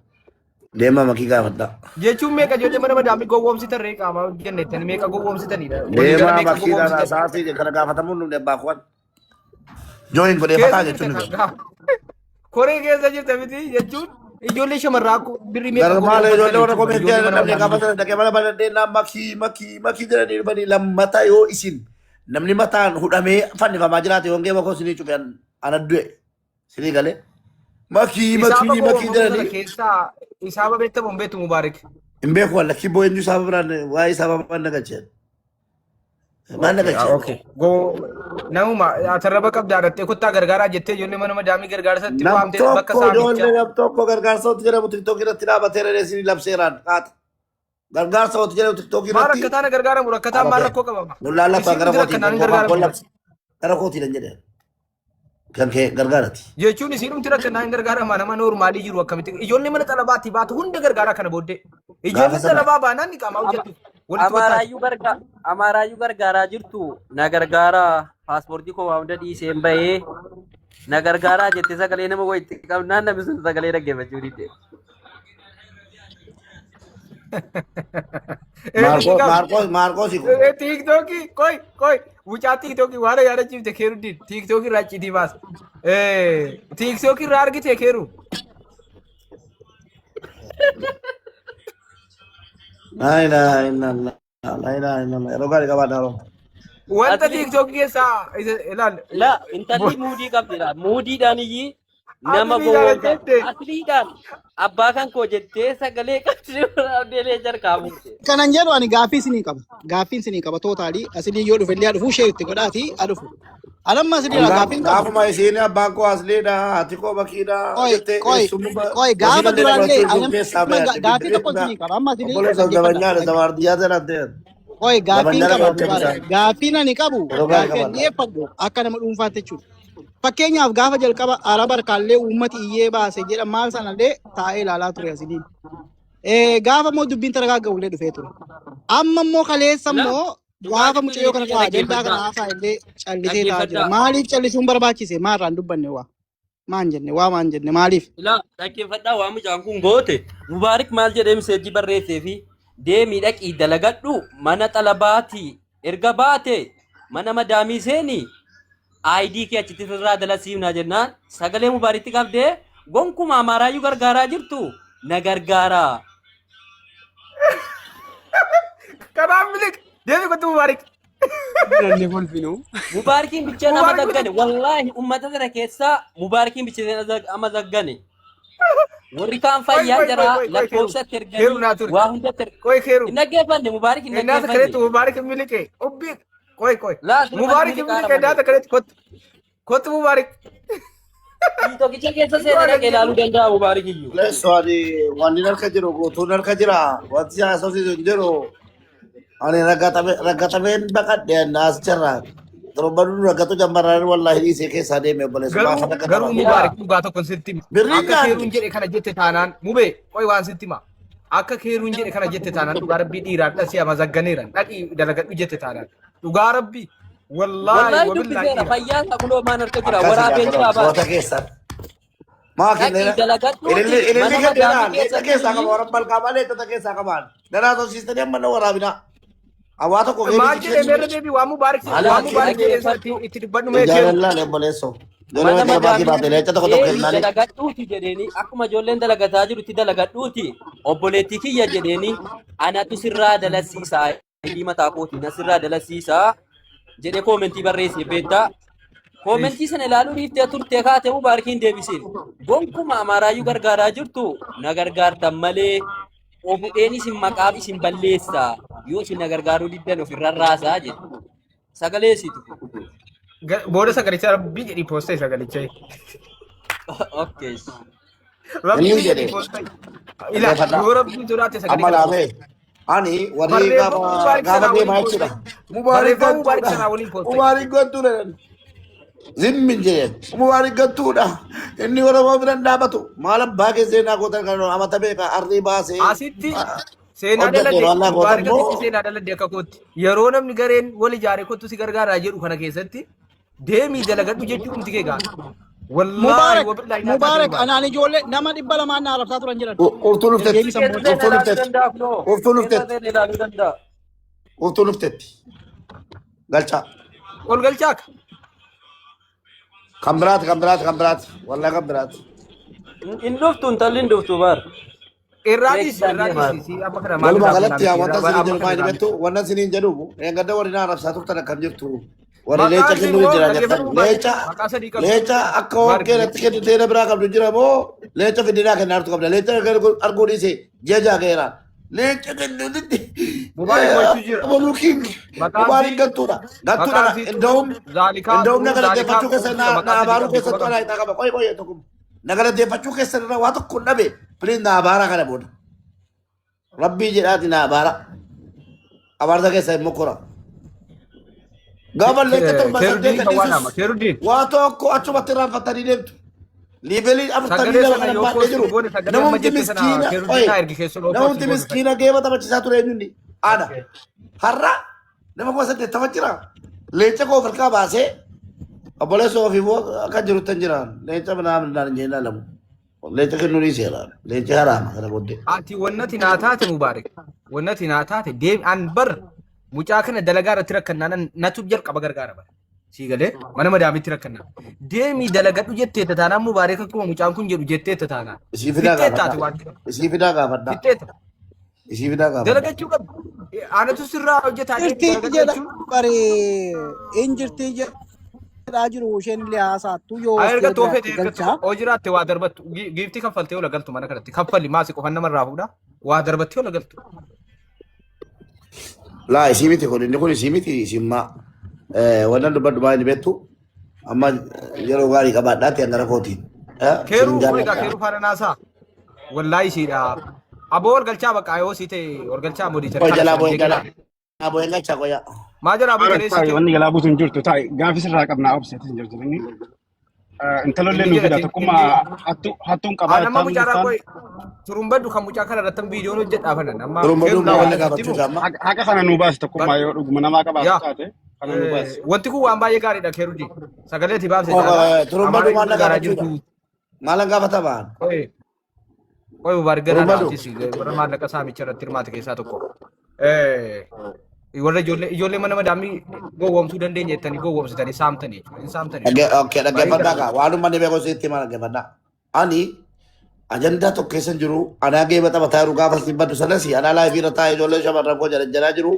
Deemaa makii gaafadhaa. Jechuun meeqa ijoollee mana madaamii gowwoomsitan ree qaamaa hojjenne jettanii meeqa gowwoomsitanidha. Waliigala Deemaa meeqa makiidhaan gowwoomsitan. haasa'aa kana gaafatamuun dhumne abbaa kuwan. Jooyin godhee fataa Keessa jechuun jirta ni kan koree keessa jirta miti jechuun ijoollee shamarraa birrii meeqa Garmaala gowwoomfatan ijoollee warra jechuudha. komeetii Ijoollee mana dhabne madaamii. gaafa sana dhaqee mana banadhee naan makii makii makii jedhanii dhufanii lammata yoo isin namni mataan hudhamee fannifamaa jiraate yoon geema koo isinii cufe ana du'e isinii galee makii Isaaba makii makii gowwoomfamuu sana jedhanii keessaa isaaba beektamu hin beektu Mubaarik. hin beeku walla kibboo eenyu isaaba biraan waa'ee isaaba maal nagacheen maal Okay, nagacheen okay. Go namuma atarraba qabdaa dhattee kottaa gargaaraa jettee ijoollee mana madaamii gargaarsatti Nam waamtee bakka tokko saamichaa. ijoollee nam tokko gargaarsa hojii jedhamu tiktook irratti dhaabatee reeree isinii labseeraan haata gargaarsa hojii jedhamu tiktook Maa irratti rakkataan gargaaramu rakkataan maal dhaabatee rakkoo qabama. nun laallaffaa Isin gara hundi kootiin rakkanaan hin kan gargaaramu. labse gara kootiin hin jedhe kan kee gargaarati. Jechuun isin hundi rakkanaan hin gargaarama nama noormaalii jiru akkamitti ijoollee mana xalabaatti baatu hunda gargaaraa kana booddee. Gaafa Ijoollee sana xalabaa baanaan ni qaamaa hojjettu walitti kottaati. Amaaraayyuu garga Amaaraayyuu gargaaraa jirtu na gargaaraa paaspoortii koo waa hunda dhiiseen bahee na gargaaraa jette sagalee nama wayitti qabnaan namni sun sagalee dhaggeeffachuu dide. Eenyu qabu? Maarqoos Maarqoos kun Tiiktookii qoy qoy mucaa tiiktookii waan yaadachiifte keeru diin tiiktookii irraa icciitii baasa. Tiiktookii irraa argite keeru. laa ilaaha illallah laa ilaaha illallah yeroo gaarii qabaadhaa Oromoo. Wanta Asli tiiktookii keessaa isa ilaal. la intalli muudii qabdi la muudiidhaan iyyii nama Asliidhaan gowwoomsa jettee. asliidhaan abbaa kan koo jettee sagalee qabdi waraabdeelee jarkaa buute. Kanan jedhu ani gaaffii isinii qaba. Gaaffii isinii qaba tootaalii asilii yoo dhufe illee haa dhufu ishee itti godhaati haa dhufu. Anamma asilii irraa gaaffiin qabu. Gaafuma isiin abbaan koo asliidha haati koo makiidha Qoy jettee qoy eessummaa qoy gaafa wasiilallee duraallee dabalachuu ani keessaa amma bahe gaaffii tokko isinii qaba. Amma asilii obboleessa dhaggeeffadha. zabanyaadha zabaardiyyaa jedhan ta'e Qoy gaaffiin zabanyaadha qaba qabattee Mubaarak. bishaan Gaaffiin ani qabu yeroo gaarii gaaffii ani qabaadha. dhiyeeffadhu akka nama dhuunfaatti jechuudha. Fakkeenyaaf gaafa jalqaba Araba harkaallee uummati iyyee baase jedha maal sanallee taa'ee ilaalaa ture asiliin. Gaafa immoo dubbiin taragaaggaullee dhufee ture. Amma immoo kaleessa La immoo dhugaa gaafa jirtu mucayyoo kana biyya irraa ajandaa kana dhaggeeffadhaa haasaa illee callisee taa'aa jira. dhaggeeffadhaa. Maaliif callisuun barbaachise? Maarraan dubbanne waa? Maan jenne? Waa maan jenne? Maaliif? Ilaa dhaggeeffadhaa waan mucaan kun goote Mubaarik maal jedhee miseejii barreessee fi deemii dhaqii dalagadhu mana xalabaatii erga baate mana madaamii seeni ID kee achitti sirraa dalasiifnaa jennaan sagalee Mubaaritti qabdee gonkuma Amaaraayyuu gargaaraa jirtu na gargaaraa. Kanaan milik deemi kottu Mubaarik. Namni kolfinu. Mubaarikiin bicheen amma Mubaarik zaggane wallaahi ummata sana keessaa Mubaarikiin bicheen amma zaggane. Warri kaan Qoy fayyaa qoy qoy jara qoy qoy keeru. lakkoofsatti Keeru erganii naa ture. waa hundatti Qoy keeru. hin dhaggeeffanne Mubaarik hin Innaa dhaggeeffanne. sakaleetu Mubaarik miliqe. Obbi Qoy qoy. Laa asirratti Mubaarik miliqaara ibni qedaa malee. takkanatti kottu. Kottu Mubaarik. Tokkicha keessa seenee dhaqee ilaaluu danda'a Mubaarik iyyuu. Leessu ani wanni harka jiru guutuun harka jira. Wanti haasofsiisu hin jiru. Ani raggatameen baqadhe as jirra. Torbanuu raggatu jammarraan wallaahi dhiisee keessaa deeme obboleessu Garuu maafa garuu raggatama. Mubaarik dhugaa tokko sitti hima. Birriin Akka keeruun nyaanne. jedhe kana jette taanaan mubee qoy waan sitti hima. Akka keeruun jedhe kana jette taanaan dhugaa rabbii dhiiraan dhasii amazagganeera dhaqii dalagadhu jette taanaan dhugaa rabbii wallaahi Wallaahi wabillaahi dubbiseera dhiira. fayyaa isaa kunoo maan harka jira Akkasii waraabeen jira gaafa baara. goota keessan. Maa Dhaqii kenneera. dalagadhuuti Ililli ililli mana kenneera. madaamii Leenca keessaa qaba keessatti warra balqaa malee leencota keessaa qabaan. Danaa tolsiistanii amma na waraabina. Hawaa tokko Maal geebii jedhee meerra deebii waan mubaarik waan Alaa mubaarik jedhee sanatti dhaggeeffadhu itti dubbadhu mee keeru. Jaalallaan obboleessoo. mana Ijoollee jala baasii madaamii baate leenca tokko tokko deemii kennaani. dalagadhuuti jedheeni akkuma ijoolleen dalagataa jirutti dalagadhuuti obboleettii kiyya jedheeni anatu sirraa dalasiisaa hidhii mataa kootii na sirraa dalasiisaa jedhee koomentii barreesse beektaa. Koomentii sana ilaaluu dhiiftee turtee kaatee mubaarikiin deebisiin. Gonkuma Amaaraayyuu gargaaraa jirtu na gargaartan malee ofudheen isin maqaaf isin balleessa yoo isin na gargaaruu diddan of irra raasaa jedhe. Sagalee isiitu. Booda sagalicha rabbii jedhii poostee sagalicha. Okay. Rabbii Inni jedhii jedhe. poostee. Ila Dhaggeeffadhaa. yoo rabbii sodaate sagalee Amma kana laafee. poostee. Ani warri Barreeffama gaafa Mubaarik gaafa sanaa deemaa waliin jechuudha. poostee. Mubaarik Barreeffama Mubaarik gantuudha. sanaa waliin poostee. Mubaarik gantuudha. Zimmin jedheen. Mubaarik gantuudha. Inni Oromoo bira hin dhaabatu. Maal abbaa kee seenaa gootan kan amata beeka arrii baasee. Asitti seenaa Hojjate daladde waallaa gootan Mubaarik asitti moo seenaa daladde akka kootti. Yeroo namni gareen wal ijaare kottu si gargaaraa jedhu kana keessatti deemii dalagadhu jechuun miti kee gaara. Wallaahi Mubaarak wabillaahi naa taate Mubaarak Mubaarik. anaan ijoollee nama 200n na arrabsaa turan jedhan. Urtuu luftetti. Deebisan Keessa booda. Urtuu seenee ilaaluu luftetti. danda'a kunoo. Urtuu Keessa luftetti. seenee ilaaluu danda'a. Urtuu luftetti. Galchaa. Ol galchaaka. Kan biraati kan biraati kan biraati. Wallaahi kan biraati. Hin dhuftu intalli hin dhuftu bar. Irraa dhiisi Beeksisaan irraa deemaa. dhiisi si amma kana maal Walumaa irraa galatti yaa fuunaa wanta miti isiniin amma jedhu kana maal irraa beektu miti. wanta isiniin jedhu eeggadda warri na arrabsaa turtan akkam jirtu. Warri leenca Maqaan kennuu immoo jira jettan. dhaggeeffadhu Mubaarik Leenca maqaa sadii qabdi. leenca akka Mubaarik hokkee natti kennitee na biraa qabdu jira moo leenca fidinaa kennaa jirtu qabda. Leenca arguu dhiise ji'a ja'a ga'eera. Leenca kennuutti Mubaarik waytu jira. Abaluu king Maqaan Mubaarik sii gantuudha. Gantuudha maqaan sii inda'uun Zaalikaa inda'uun na Zaalikaa galateeffachuu keessa na maqaa na sadii abaaruu qabdi quba keessattuu qabdi. alaa ixaa qaba. Qoy qoy tokko na galateeffachuu keessan irraa waa tokko hin dhabe. Please na abaaraa kana booda. Rabbii jedhaati na abaara. Abaarsa keessa hin mokkora. Gaafa leenca torba Keerudiin saddeet kan waan ama gadhiisus Keerudiin waa tokko achumatti irraanfatanii deemtu. Liivelii afurtamii sagalee lama sana kana yoo baadhee poosti jiru. goone sagalee amma Namumti jette sana miskiina Keerudiin oye naa ergi keessoo yoo poosti namumti goone miskiina geema taphachiisaa ture eenyunni ana. Okay. Har'a nama 80,000 jira. Leenca koo of harkaa baasee obboleessa ofii immoo akka jirutti hin jiraan. Leenca manaa minaan hin jennaan lamu. Leenca kennuu ni seeraan. Leenci haraama kana booddee. Ati wannati naa taate Mubaarik. Wannati naa taate deem an bar mucaa kana dalagaa irratti rakkannaan natu jalqaba gargaara bara. Sii galee mana madaamitti rakkannaa. Deemii dalagadhu jetteetta taanaan Mubaarik akkuma mucaan kun jedhu jetteetta taanaan. Isii fidaa Fixxeetta ati gaafadhaa. waan jedhamu. Isii fidaa gaafadhaa. Fixxeetta. Isii fidaa gaafadhaa. Dalagachuu qabdi. Anatu sirraa hojjetaa deemii Jirtii dalagadhu jedha jechuun. bari in jirtii jedhaa jiru isheen illee haasaattu yoo Haa ostee ergattu ofeete jiraatte ergattu galchaa. oo jiraatte waa darbattu giiftii kaffaltee ola galtu mana kanatti kaffali maasi qofan namarraa fuudha waa darbattee ola galtu. Laa isii miti kun inni kun isii miti isin maa. Wannan dubbadhu maa inni beektu amma yeroo gaarii qabaadhaatti hangara kootiin. Isin Keeruu qoy egaa jaalladha. keeruu faana naasaa. Wallaahi isiidha. Aboo ol galchaa bakka yoo sii ta'e ol galchaa modiitar Qoy kana jalaa san boo'ee jeeqinaa. jalaa boo'ee galchaa qoyaa. Maa jalaa Mubaarak buutaree sii taa'i ta'e. wanni jalaa buutu hin jirtu taa'i gaafi sirraa qabnaa obseetis hin jirtu inni. Intalollee Inni nu fida jedhati tokkummaa inni hattuu hattuun qabaa Aan amma jettaan mucaarraa jirtaan. qoy turumbaddu kan mucaa kana irratti viidiyoon hojjedhaa fanan amma Turumbaduu keeruu maa naa wanna waan sitti gaafachuu himu. isaa amma. Haqa kana nuu baasi tokkummaa yoo dhuguma namaa qabaatu Yaa taate kana nuu baasi. wanti kun waan baay'ee gaariidha keerudi sagalee ati baafte caalaa Turumbaduu amaara maal na gargaaraa gaafachuudha? jirtu Maalan gaafatamaan? qoy qoy Mubaarik ganaa Turumbaduu. dhaatis warra maallaqa saamicha irratti hirmaate keessaa tokko. Warra ijoollee ijoollee mana madaamii gowwoomsuu dandeenya jettanii gowwoomsitanii saamtanii jechuudha. Hin saamtanii. Okay, Baay'ee dhaggeeffadhaa gaariidha. kaa. Waan uummanni beeku sitti hima dhaggeeffadhaa. Ani ajandaa tokko keessa hin jiru. Anaa geeba taphataa jiru gaafa isin baddu sanas anaa laayifii irra taa'ee ijoollee shamarran koo jala jalaa jiru.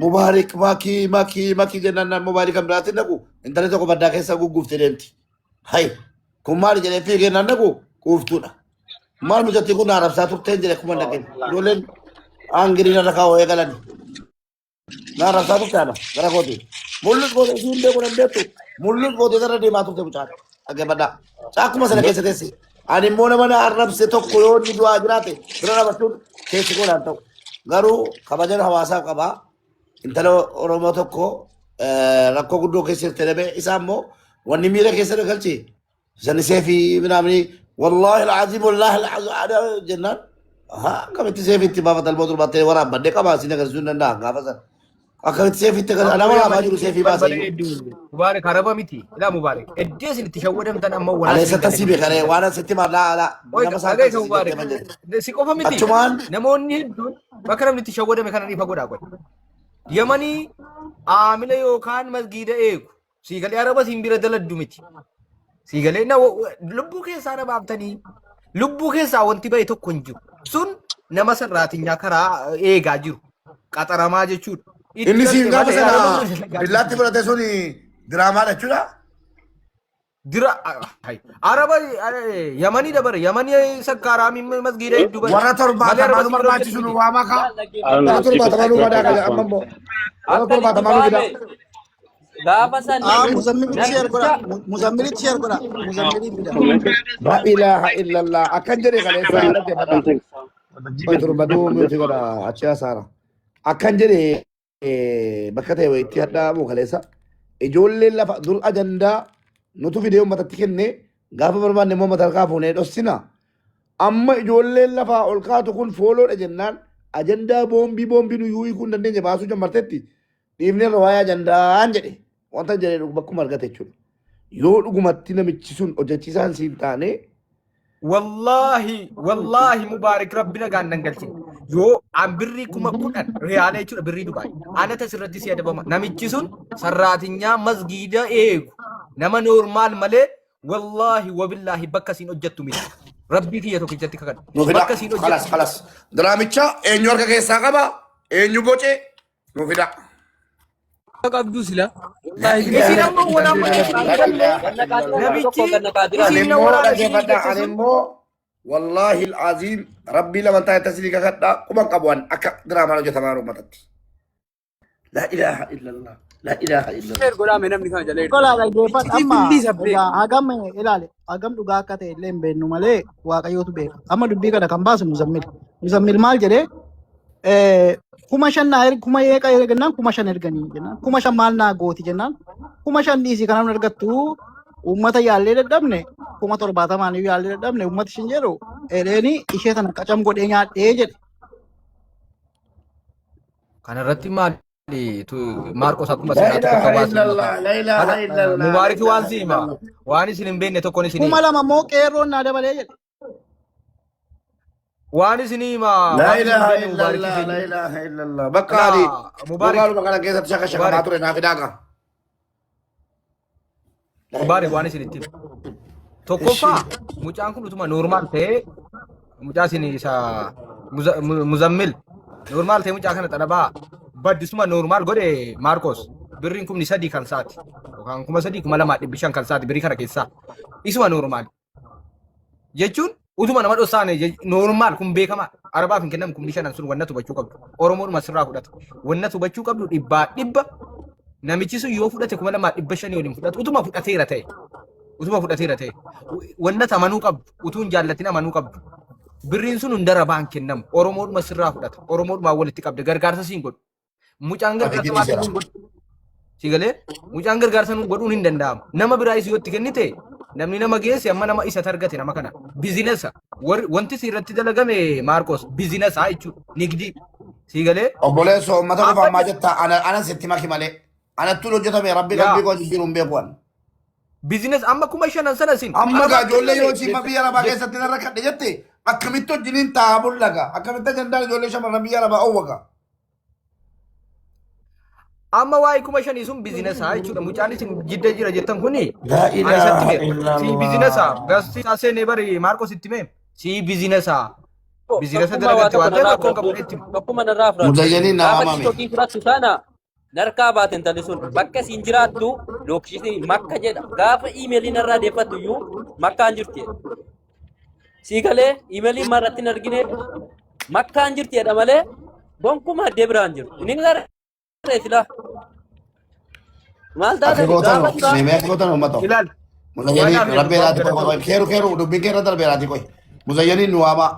Mubaarik makii makii makii jennaan naan mubaarik kan biraatti naqu intalli tokko baddaa keessa gugguufte deemti. Hayi kun maali jedhee fiigee naan naqu quuftuudha. Maal mucattii kun arabsaa turteen jedhe akkuma dhaqeen. Ijoolleen aangiriin irra kaa'uu eegalan. Na arrabsaa turte ana gara kooti. Mul'us goote isiin beeku dandeettu. Mul'us goote irra deemaa turte mucaan. Dhaggeeffadhaa. Akkuma sana keessa teessi. Ani immoo nama na arrabse tokko yoo inni du'aa jiraate bira dhaabbachuun keessi koo naan ta'u. Garuu kabajan hawaasaaf qabaa. Intala Oromoo tokko rakkoo guddoo keessa jirti jedhamee isaa immoo wanni miira keessa na galche Sani seefii minaamni wallaahi al'aziim wallaahi al'aziim jennaan akkamitti seefii itti baafata ilmoo durbattee waraabbadhee qabaa siin agarsiisuu hin danda'a gaafa sana. Akkamitti seefii itti agarsiisa nama waraabaa jiru seefii baasa Balbala iyyuu. hedduu. Mubaarak araba miti. Ilaa Mubaarak. Eddee isin itti shawwadamtan amma walaa Ani isin eessatti galee sii beekaree waan asitti maallaa alaa Oye, nama isaan dhaga'i taasisii Mubaarak. jettee malee. Si qofa miti. Achumaan Namoonni hedduun bakka namni itti shawwadame kana ifa godhaa godhe. Yamanii aamila yookaan masgiida eegu. Sii galee araba siin bira daladdu miti. Sii galee na lubbuu keessaa na baaftanii lubbuu keessaa wanti bahe tokko hin jiru. Sun nama sarraatinyaa karaa eegaa jiru. Qaxaramaa jechuudha. Itti inni siin galte gaafa malee sana araba bira dalagaa billaatti jiru. fudhate suni diraamaadha jechuudha. Dira hay. Araba Yamanii dabare Yamanii sakkaaraamii masgiida hedduu bare. Warra Malee araba torbaatamaanuu siin bira hojjetu barbaachisu nu miti. waamaa kaa. Laal dhaggeeffadhaa. Warra torbaatamaanuu badaa qaba amma immoo. Warra Akka itti torbaatamaanuu fidaa. baane gaafa sani Ah, Muzammilitti share godha. namicha Muzammilitti share godha. Muzammiliin fida. La ilaha illallah. Akkan jedhe kaleessa dhaggeeffadhaa. Torbaduu miti godha achi hasaara. Akkan jedhe bakka ta'e wayitti hadhaa moo kaleessa. Ijoolleen lafa dur ajandaa nutu fidee uummatatti kenne gaafa barbaanne immoo mataa harkaa fuunee dhossina. Amma ijoolleen lafaa ol kaatu kun fooloodha jennaan ajandaa boombii boombii nuyyuu hiikuu hin dandeenye baasuu jammartetti. Dhiifne irra waa'ee ajandaan jedhe wanta jedhe bakkuma argate jechuudha. Yoo dhugumatti namichi sun hojjechiisaan siin taane Wallaahi wallaahi Mubaarik rabbi nagaan nan galchine. Yoo an birrii 10,000 riyaala jechuudha birrii Dubaay. Anata sirratti si adabama. Namichi sun sarraatinyaa masgiida eegu nama noormaal malee wallaahi wabillaahi bakka siin hojjettu miti. Rabbii kiyya tokkichatti kakadhu. nu fida. Bakka siin Kalas hojjettu kalas. Diraamicha eenyu harka keessaa qaba? Eenyu boce? Nu fida. Qabdu sila. Wallaahi Isin billahi. amma walaamma isin hin galle ganna qaadiraa namichi tokko ganna qaadiraa Ani isin na immoo waraana isin hin dhaggeeffadha. jette Ani sun immoo wallaahi al'aziim rabbii laman taa'e tasii kakadha quban qabu an akka diraamaan hojjetamaa jiru uummatatti. Laa ilaaha illallah. Laa ilaaha illallah. Share godhaa mee namni kana jala jirtan. Kolaa dhaggeeffadhu Iccitii amma kulli isa egaa beeka. hagam ilaale hagam dhugaa akka ta'e illee hin beeknu malee waaqayyootu beeka. Amma dubbii kana kan baasu Muzammil. Muzammil maal jedhee 5,000 naa ergi kuma eeqa ergannaan 5,000 erganii jennaan 5,000 maal naa gooti jennaan 5,000 dhiisii kana nun argattu uummata yaallee dadhabne 70,000 iyyuu yaallee dadhabne uummati ishin jedhu edheeni ishee tana qacam godhee nyaadhee jedhe. Kanarratti maali Maarqos akkuma La seenaa tokko ilaha qabaatu illallah, la ilaha Kana illallah, la Mubaariki waan ilaha si hima illallah. waan isin hin beekne tokkoon isin Kuma hima. lama immoo qeerroon naa dabalee jedhe. Waan isin hima La waan isin hin ilaha beekne Mubaariki illallah, isin la ilaha illallah. Bakka ani Ilaa Mubaarik dhugaadhuma kana keessatti shaka shakamaa Mubaarik ture naa fidaa qaba. La Mubaarik ilaha waan isin itti hima. Tokkoffaa mucaan kun utuma normaal ta'ee mucaa isin isa Muzammil normaal ta'ee mucaa kana xalabaa baddisuma normaal godhe Maarkos birriin 3,000 kan saati yookaan 3,000 2,500 kan saati birrii kana keessaa isuma normaal jechuun utuma nama dhossaane normaal kun beekamaa arabaaf hin kennamu 5,000 sun wanna hubachuu qabdu oromoodhuma sirraa fudhata wanna hubachuu qabdu dhibbaa dhibba namichi sun yoo fudhate 2,500 waliin fudhatu utuma fudhateera ta'e utuma fudhateera ta'e wanna amanuu qabdu utuu hin jaallatin amanuu qabdu birriin sun hunda rabaan kennamu oromoodhuma sirraa fudhata oromoodhumaa walitti qabde gargaarsa siin godhu Mucaan Ati gargaarsa waan dhiiseera. nuun godhu. Si galee mucaan gargaarsa nuun godhuun hin danda'amu. Nama biraa isii yotti kennite namni nama geesse amma nama isa targate nama kana. Bizinesa. Warri wanti si irratti dalagame Maarqos bizinesa jechuudha. Nigdii. Si galee Obboleessoo uummata qofa amma ammaa jetta ana ana sitti maki malee. Anattuu hojjetame rabbi yaa qalbii koo jijjiiru hin beeku an. bizines amma 5,000 sana sin Amma gaa arabaaf ijoollee kenname yoo siima biyya arabaa keessatti narra kadhe jette akkamitti wajjiniin taa'aa bullaga akkamitti ajandaan ijoollee shamarran biyya arabaa owwaga. Amma waa'ee 5,000 sun bizinesaa jechuudha. Mucaan isin jidda jira jettan kuni Laa ani isatti ilaaha hime. Si bizinesaa. Gasti isaa seenee bari Maarqos itti hime. Si bizinesaa. Bizinesa Tokkummaa waa dalagatte tokko waan ta'eef narraa rakkoon qabu fudhadhu. itti hime. Tokkummaa narraa fudhadhu. Muzayyaniin naa Gaafa waamame. tiktokii fudhattu sana narkaa baate intalli sun bakka isiin jiraattu lookishinii makka jedha. Gaafa iimeelii narraa deeffattu iyyuu makkaan jirti. Sii galee iimeelii marratti hin argine makkaan jirti jedha malee gonkumaa addee biraan jiru. Inni gara Reefila. Maal Akka taatani gootan gaafa duraa meemee akka gootan uummata. Ilaal. Waan Muzayyanii hafe rabbi dubbaaf eraati qoy galatoomi. qoy keeru keeru dubbiin keerra darbe eraati qoy. Muzayyanii nu waamaa.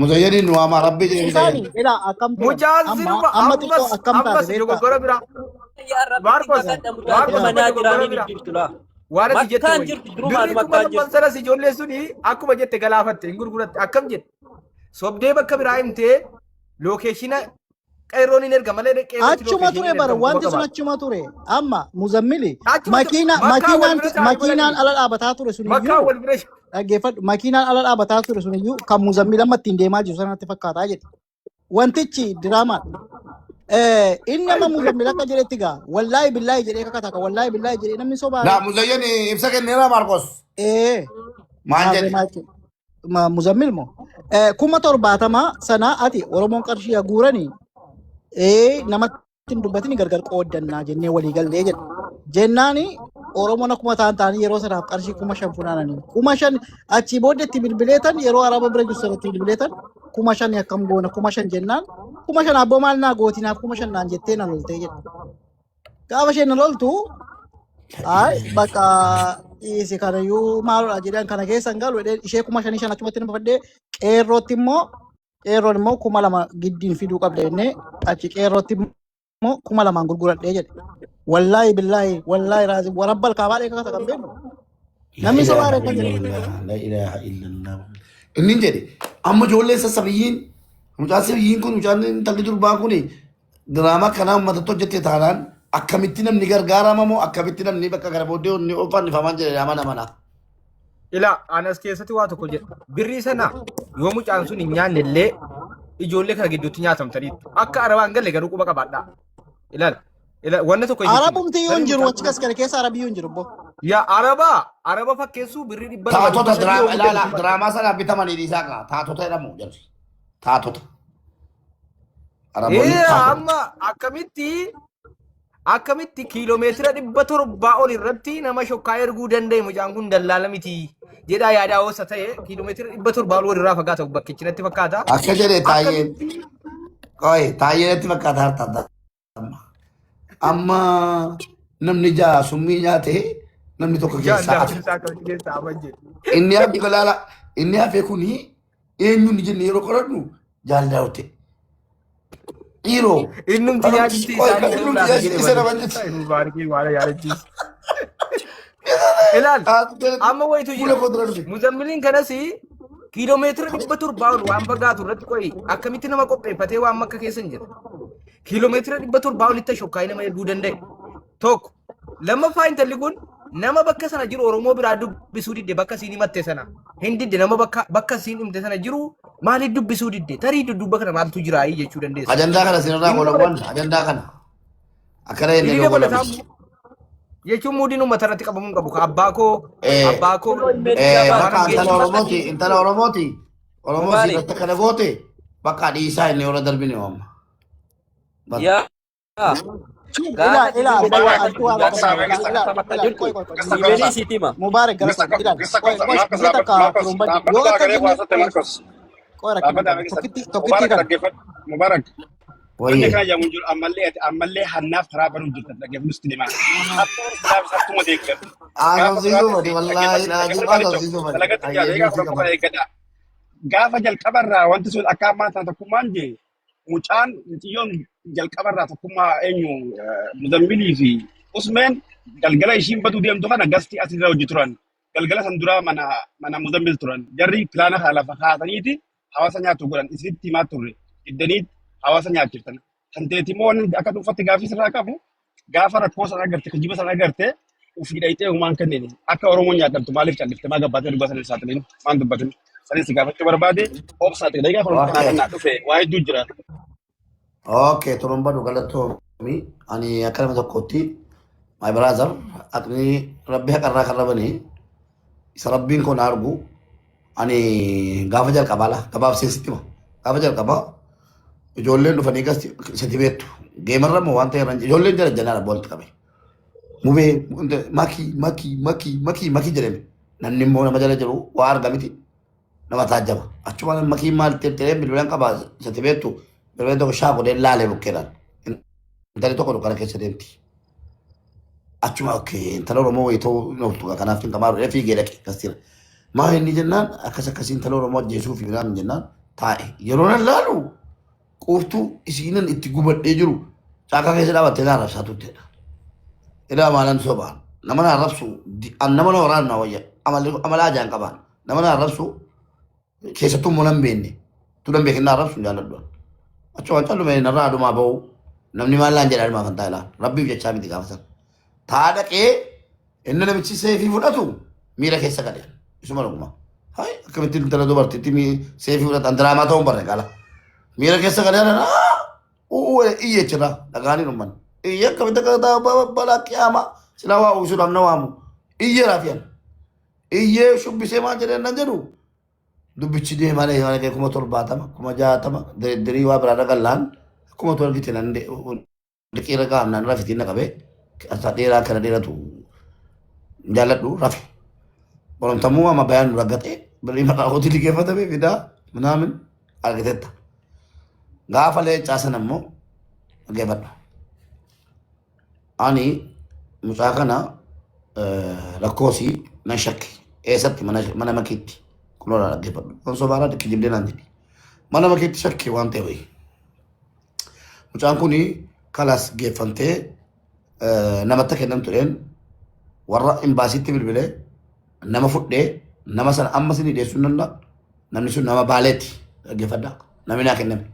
Muzayyanii nu waamaa rabbi jedhee Isaani muzayyanii. ilaa akkam turan Mucaan amma sinuma amma xiqqoo ammas akkam taate ammas beektaa dogoggora biraa. yaa rabbitti Maarkos kakadha mucaatiin Maarkos amma manaa dogoggora jiraanii biraa. jirtu laa. Waan ati jette Makkaan wayii. jirti durumaan Birrii kuma makkaan lamman jirti. sanas ijoollee suni akkuma jette galaafatte hin gurguratte akkam jette. Sobdee bakka biraa himtee lookeeshina qeerroon hin erga malee qeerrootti Achuma lookeeshiniin ture hin bara ergamu quba wanti sun qabaadha. achuma ture amma muzammili Achuma ture. makiina Makkaa wal makiinaan bira taa'anii makiinaan godhanii. ala dhaabataa ture sun Makkaa iyyuu wal bira. dhaggeeffadhu makiinaan ala dhaabataa ture sun iyyuu kan muzammil amma ittiin deemaa jiru sanatti fakkaataa jedhe wantichi diraamaadha. Inni amma muzammil akka jedhetti gaa wallaahi billaahi jedhee kakata ka wallaahi billaahi jedhee namni sobaare Laa muzayyanii ibsa kenneera Maarkos. ee Maal maarree jedhe? maal jedhe muzammil moo 70,000 sana ati Oromoon qarshii haguuranii namatti hin dubbatini gargar qooddannaa jennee walii gallee jedhe. Jennaani Oromoon akkuma ta'an ta'anii yeroo sanaaf qarshii 5,000 funaananii 5,000 achii booda itti bilbileetan yeroo araba bira jiru sanatti bilbileetan 5,000 akkam goona 5,000 jennaan 5,000 abboo maal naa gootinaaf 5,000 naan jettee na loltee jedhe. Gaafa isheen na loltu ay bakka dhiisi kanayyuu maalodha jedhan kana keessa hin galu jedhee ishee 5,000 shan achumatti nama fadhee qeerrootti immoo qeerroon immoo 2,000 giddiin fiduu qabda jennee achi qeerrootti immoo 2,000 gurguradhee jedhe. Wallaahi billaahi wallaahi raazii warabbal kaabaa dheekaa kasa kan beeknu. La Namni ilaha sobaa reekkan jedhe. illallah, la ilaha illallah. Inni hin jedhe amma ijoolleen sassabiyyiin mucaan sabiyyiin kun mucaan intalli durbaa kun diraamaa kanaa uummatatti hojjette taanaan akkamitti namni gargaarama moo akkamitti namni bakka kana booddee inni fannifamaan jedhe nama namana. Ilaa anas keessatti waa tokko jedha. Birrii sana yoo mucaan sun hin nyaanne illee ijoollee kana gidduutti nyaatamtaniitu. Akka arabaan galle garuu quba qabaadhaa. Ilaala. Ilaala wanna tokko isinitti hima. Arabumti iyyuu hin Tarii jiru mucaan achi kas kana keessa arabiyyuu hin jiru bbo. Yaa arabaa araba fakkeessuu birrii 200 Taatota 300 yoo diraama guddan ilaala kuma diraamaa sanaan bitamanii dhiisaa kaa taatota jedhamu jarri. Taatota. Araboonni Ee taatota. amma akkamitti akkamitti kiiloomeetira 700 ol irratti nama shokkaa erguu danda'e mucaan kun dallaala miti jedhaa yaadaa hoosa ta'e kiiloomeetira 700 ol walirraa fagaata bakkichi natti fakkaata. Akka jedhe taayyeen Akkamitti qoy taayyeen natti fakkaata harta amma namni ja'a summii nyaate namni tokko jaan keessaa hafe. daakuu isaa akkamitti keessaa hafan jedhu. Inni hafe galaala inni hafe kuni eenyuun jenne yeroo qorannu jaaldaawte. Dhiiroo Innumti kanumti nyaatitti qoy isaanii kan jedhu innumti laata nyaati jedhe isa malee. nama jetti. Mubaarikii waan yaadachiisu. Ilaal amma wayitu Fuula jira. koo dura dhufe. Muzammiliin kanas kiiloomeetira 700 ol waan fagaatu irratti qoyi akkamitti nama qopheeffatee waan makka keessa hin jira. Kiiloomeetira 700 olitti shokkaayii nama erguu danda'e. Tokko. Lammaffaa intalli kun nama bakka sana jiru Oromoo biraa dubbisuu didde bakka siin himatte sana. Hin didde nama bakka bakka siin himte sana jiru maaliif dubbisuu didde? Tarii dudduuba kana maaltu jiraayii jechuu dandeessa. Ajandaa kana sinirraa Inni goolawwan ajandaa kana akkana jennee Inni nu dabalataa goolabis. jechuun muudiin uummata irratti qabamuu hin qabu. Ka Abbaa koo abbaa koo Bakka waan intala geessu Oromooti intala Oromooti Oromoo si Mubaarik. irratti akkana goote bakka dhiisaa inni warra darbine waamma. Bakka. Yaa Ilaa gaafa ilaa sibiilii bakka bakka antu waa gaafa bakka sibiilii ilaa bakka ilaa jirtu qoy qoy qoy sibiilii sitti hima. Mubaarak gara tokko ilaali qoy qoy biyya takka turumbadhu yoo akka jenne qoy qoy rakkina qaba tokkitti tokkitti kana Mubarak wanni Wayyee. kana jedhamu jiru ammallee ati ammallee hannaaf karaa banuu jirta dhaggeeffatu sitti himaa. Hattuun silaaf hattuma deeggartu. Gaafa Haasofsiisuu duraatis mati wallaahi dhaggeeffatu raajii dhaggeeffatu baalicho haasofsiisuu mati. dalagatti jira Hayyee eegaa nuti fura qofa qaban. eeggadha. Gaafa jalqabarraa wanti sun akka ammaa tana tokkummaan jee mucaan mucayyoon jalqabarraa tokkummaa eenyu muzammilii fi usmeen galgala ishiin baduu deemtu kana gastii asirra hojii turan. Galgala san duraa mana mana muzammil turan. Jarri pilaana kana lafa kaasaniiti hawaasa nyaatu godhan isinitti himaa turre. Iddaniit hawaasa nyaachiftan. Kan teeti immoo wanni akka dhuunfaatti gaaffii sirraa qabu gaafa rakkoo sana agarte kijiba sana agarte ofii dhayxee humaan kennine akka Oromoon nyaatamtu maaliif callifte maa gabbaatee dhugaa sana hin saaxilin maan dubbatin sanis si gaafachuu barbaade obsaati daqiiqaa kun kanaa Okay. kan naa dhufe waa hedduu jira. Okay, turumbadu galatoomi. Ani akka nama tokkotti my brother aqni rabbi haqarraa kan rabanii isa rabbiin kun argu ani gaafa jalqabaa la gabaabsee sitti hima. Gaafa jalqabaa ijoolleen dhufanii gasti sitti beektu. Geemarra moo waan ta'e irra ijoolleen jala janaa walitti qabe. Mubee makii makii makii makii makii jedhame. Namni immoo nama jala jiru waa arga miti nama taajjaba. Achuma makiin maal ta'e bilbilan qaba sitti beektu bilbilan tokko shaa godhee laalee bukkeedhaan. Intalli tokko dukkana keessa deemti. Achuma okay intala Oromoo wayii ta'uu hin ooltu kanaaf hin qamaa dhufee fiigee dhaqe gastiira. Maa inni jennaan akkas akkasii intala Oromoo ajjeesuu fi naan jennaan taa'e. Yeroo nan laalu quuftuu isiinan itti gubadhee jiru caakaa keessa dhaabattee na arrabsaa turtedha. Ilaa maalan sobaan nama na arrabsu nama na waraanu na wayya amala ajaan qabaan nama na arrabsu keessattuu immoo nan beekne tu nan beekin na arrabsu hin jaalladhu. Achuma callume narraa adumaa ba'u namni maal naan jedha adumaa kan taa'e laa rabbiif jechaa miti gaafa sana. Taa dhaqee inni namichi seefii fudhatu miira keessa gale isuma dhuguma. Hai akkamitti intala dubartiitti seefii fudhatan diraamaa ta'uun barre qala. Miira keessa galee u'uu iyye jira dhagaanii dhumman. Iyye akkamitti akka balaa qiyaamaa silaa waa uwwisuudhaaf na waamu. Iyye raafiyan. Iyyee shubbisee maal jedheen nan jedhu dubbichi deemaa deemaa dhaqee 70,000 60,000 dirii waa biraa dhaqallaan akkuma tu argite nan liqiirra gahamnaan rafitiin na qabee asa dheeraa kana dheeratu hin jaalladhu rafe. Boromtamuu amma bayaan nu raggatee birrii maqaa kootii liqeeffatame fidaa minaamin argitetta. Gaafa leencaa sana immoo dhaggeeffadhu. Ani mucaa kana lakkoosii nan shakke. Eessatti mana makiitti kunoodhaa dhaggeeffadhu. Kun sobaaraa kijibdee naan jedhi. Mana makiitti shakke waan ta'e wayii. Mucaan kun kalaas geeffamtee namatti kennamtu dheen warra imbaasiitti bilbilee nama fudhee nama sana amma isin dhiyeessuu hin danda'a. Namni sun nama baaleeti dhaggeeffadhaa. Namni naa kenname.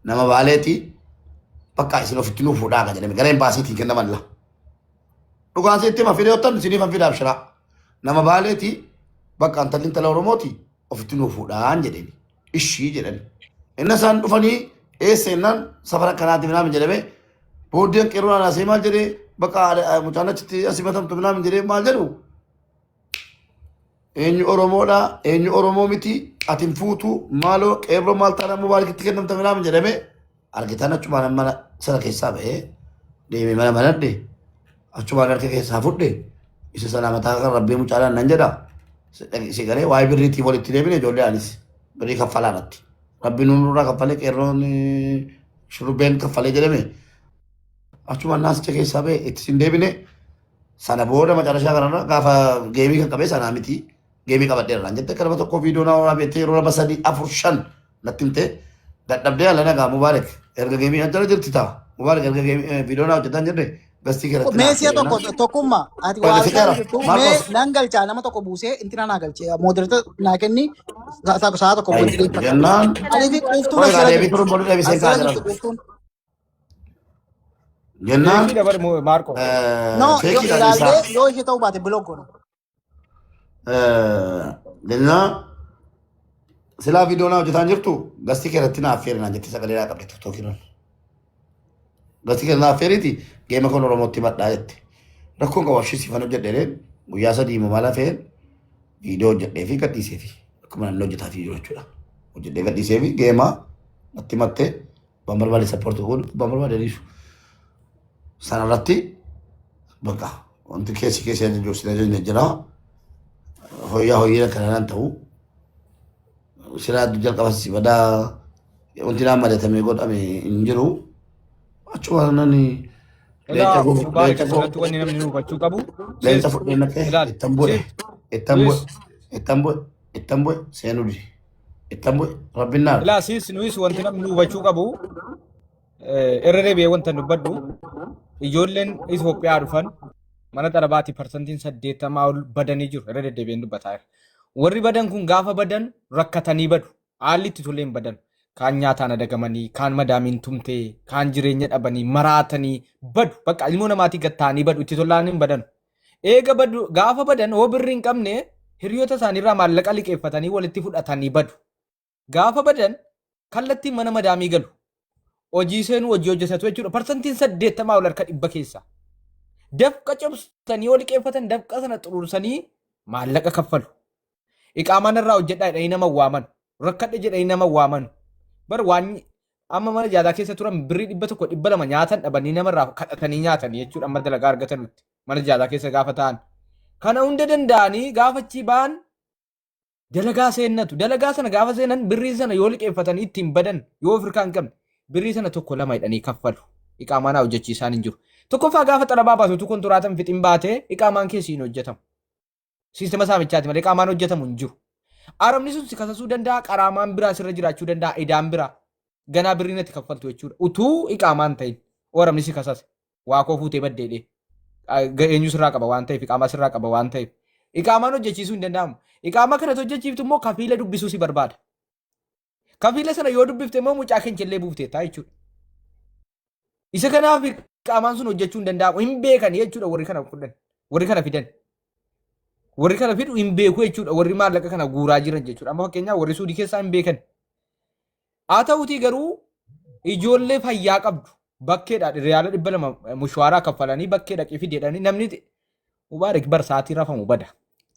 Nama baaleeti bakka isin ofitti nuu fuudhaa kan jedhame gara imbaasiitiin kennaman la. Dhugaan sitti hima fidee ottan isiniif han fidaaf shiraa. Nama baaleeti bakka intalli intala Oromooti ofitti nuu fuudhaan jedheni. Ishii jedhani. Inna isaan dhufanii eessa jennaan safara akkanaati minaamin jedhame booddeen qeerroon anaasee maal jedhee bakka mucaan achitti asii matamtu minaamin jedhee maal jedhu Eenyu Oromoodha, eenyu Oromoo miti, ati hin fuutu, maaloo qeerroo maal taana mubaarakitti kennamta minaamin jedhame argitan achumaan mana sana keessaa ba'ee deemee mana banadhe achumaan harka keessaa fudhe isa sana mataa kan rabbii mucaadhaan nan jedha si galee waa'ee birriitiin walitti deebine ijoollee anis birrii kaffalaa irratti rabbiin nurraa kaffalee qeerroon shurrubbeen kaffalee jedhame achumaan naasicha keessaa ba'e itti sin deebine. Sana booda macarashaa kanarra gaafa geemii kan qabee sanaa miti geemii qabadheera naan jette akka nama tokko viidiyoo naa waraabee yeroo lama sadii afur shan natti himte dadhabdee ala nagaa mubaarak erga geemii ajjala jirti ta'a mubaarak erga geemii viidiyoo naa hojjetan jirre gastii keessatti Mee naa si'a affeerina. tokko tokkummaa ati Qola waa fixeera argaa jirtu mee Maarqos nan galchaa nama tokko buusee intina naa galchee moodirata naa kenni sa'a tokko booda deeffadha. jennaan Ani fi quuftuun qola as jala deebii jirti. turuun booda deebisee As kaa jala jiran jirti quuftuun. jennaan Feekii dabar Maarqos. No yoo feekiidha dhiisaa. ilaallee yoo ishee ta'uu baate bilook goona. Jennaan silaa viidiyoo naa hojjetaan jirtu gastii keessatti naa affeeri naan jetti sagalee naa qabde tiktookii irra. Gastii keessa naa affeeriiti geema kun Oromootti himadhaa jette. Rakkoon qabu abshii siifan hojjedhe jedheen guyyaa sadii immoo maal hafeen viidiyoo hojjedhee fi gadhiisee fi akkuma namni hojjetaa fi jiru jechuudha. Hojjedhee gadhiisee fi geema natti himattee abbaan barbaade sappoortii godhu abbaan barbaade dhiisu. Sanarratti bakka wanti keessi keessi ajaju sin ajajne jira. Hoyyaa hoyyina kanaan ta'u silaa jalqaba si badaa wanti naan mari'atamee godhame hin jiru. Achuma nani leenca Ilaa gofu Mubaarak leenca gofu asirratti wanni namni nu hubachuu qabu leenca sis fudhee naqee ilaali ittan bu'e sis ittan bu'e sis ittan bu'e ittan bu'e seenuu dide ittan bu'e rabbiin naa ilaa sis nuyis wanti namni nu hubachuu qabu irra deebi'ee wanta dubbadhu ijoolleen Itoophiyaa dhufan mana xalabaati parsantiin 80 ol badanii jiru irra deddeebi'een dubbataa jira. Warri badan kun gaafa badan rakkatanii badu. Haalli itti tolee hin badan. Kaan nyaataan adagamanii, kaan madaamiin tumtee, kaan jireenya dhabanii, maraatanii badu. Bakka ilmoo namaatii gad ta'anii badu itti tolaan hin badan. Eega badu gaafa badan hoo birri hin qabne hiriyoota isaaniirraa maallaqa liqeeffatanii walitti fudhatanii badu. Gaafa badan kallattiin mana madaamii galu. Hojii seenuu hojii hojjetatu jechuudha. Parsantiin 80 ol harka dhibba keessaa. Dafqa cobsanii yoo liqeeffatan dafqa sana xuruursanii maallaqa kaffalu. Iqaamaan irraa hojjedhaa jedhanii nama waaman. Rakkadhe jedhanii nama waaman. Bar waan amma mana jaataa keessa turan birrii 100 200 nyaatan dhabanii namarraa kadhatanii nyaatanii jechuudha amma dalagaa argatanutti mana jaataa keessa gaafa ta'an. Kana hunda danda'anii gaafa achii ba'an dalagaa seennatu. Dalagaa sana gaafa seenan birrii sana yoo liqeeffatanii ittiin badan yoo ofirkaa hin qabne birrii sana tokko lama jedhanii kaffalu. Iqaamaa naa hojjechiisaan hin jiru. Tokkoffaa gaafa xalabaa baatu utuu kontiraatan fixin baatee iqaamaan kee siin hojjetamu. Siistema saamichaati malee qaamaan hojjetamu hin jiru. Arabni sun si kasasuu danda'a, qaraamaan biraa sirra jiraachuu danda'a, idaan biraa. Ganaa birrii natti kaffaltu jechuudha. Utuu iqaamaan ta'in arabni si kasase waa koo fuutee baddeedhee. Eenyu sirraa qaba waan ta'eef, iqaamaa sirraa qaba waan ta'eef. Iqaamaan hojjechiisuu hin danda'amu. Iqaamaa kanatti hojjechiiftu immoo kafiila dubbisuu si barbaada. Kafiila sana yoo dubbifte immoo mucaa kenchellee buufteettaa jechuudha. Isa kanaaf qaamaan sun hojjechuu hin danda'amu. Hin beekan jechuudha warri kana fudhan. Warri kana fidan. Warri kana fidu hin beeku jechuudha. Warri maallaqa kana guuraa jiran jechuudha. Amma fakkeenyaaf warri Suudii keessaa hin beekan. Haa ta'utii garuu ijoollee fayyaa qabdu bakkeedha riyaala 200 mushwaaraa kaffalanii bakkee dhaqii fidi jedhanii namni Mubaarik bar sa'aatii rafamu bada.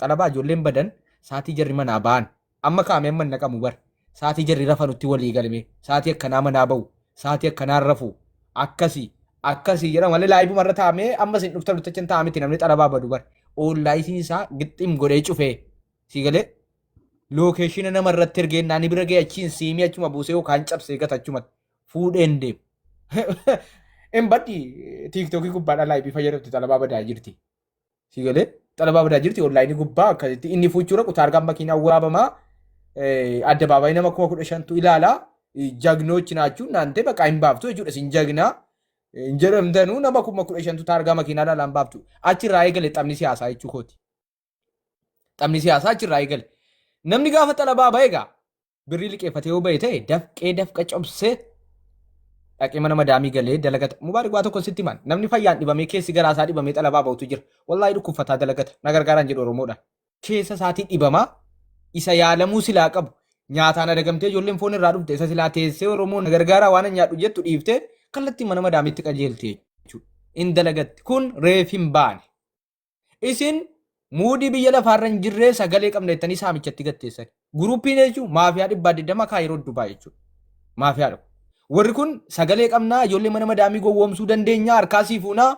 Xalabaa ijoolleen badan sa'aatii jarri manaa ba'an. Amma kaa'ame amma hin naqamu bar. Sa'aatii jarri rafanutti walii galme. Sa'aatii akkanaa manaa ba'u. Sa'aatii akkanaan rafu. Akkasii. Akkasii jedhama malee laayibuma irra taa'amee amma isin dhuftan nutti achi taa'aa miti namni xalabaa badu bar. Oonlaayisiin isaa gixxim godhee cufee. Sii galee lookeeshina nama irratti ergee naani bira ga'e achiin siimii achuma buusee yookaan cabsee gata achumatti fuudheen deemu. Hin baddi tiiktookii gubbaadhaa laayibii fayyadamti xalabaa badaa jirti. Si galee xalabaa badaa jirti onlaayinii gubbaa akkasitti inni fuuchuu dhaqu taargaan makiinaa waraabamaa addabaabaayii nama 15,000tu ilaalaa jagnoochi naachuun naantee baqaa hin baaftu jechuudha isin jagnaa hin jedhamtanuu nama 15,000tu taargaa makiinaa ilaalaa hin baaftu achirraa eegale taphni siyaasaa jechuu kooti. Taphni siyaasaa achirraa eegale. Namni gaafa xalabaa ba'e egaa birrii liqeeffatee yoo ba'e ta'e dafqee dafqa cobsee dhaqee mana madaamii galee dalagata. Mubaarik waa tokko sitti himan. Namni fayyaan dhibamee keessi garaa isaa dhibamee xalabaa ba'utu jira. Wallaahi dhukkubfataa dalagata. Na gargaaraan jedhu Oromoodhaan. Keessa isaatii dhibamaa isa yaalamuu silaa qabu nyaataan adagamtee ijoolleen foon irraa dhufte isa silaa teessee Oromoo na gargaaraa waan an nyaadhu jettu dhiiftee kallattii mana madaamiitti qajeelte jechuudha. In dalagatti. Kun reef hin baane. Isin muudii biyya lafaarra hin jirree sagalee qabna jettanii saamichatti gatteessan. Guruupiin jechuun maafiyaa 120 kaayiroo Dubaay jechuudha. Maafiyaadha. Warri kun sagalee qabnaa ijoollee mana madaamii gowwoomsuu dandeenya harkaa sii fuunaa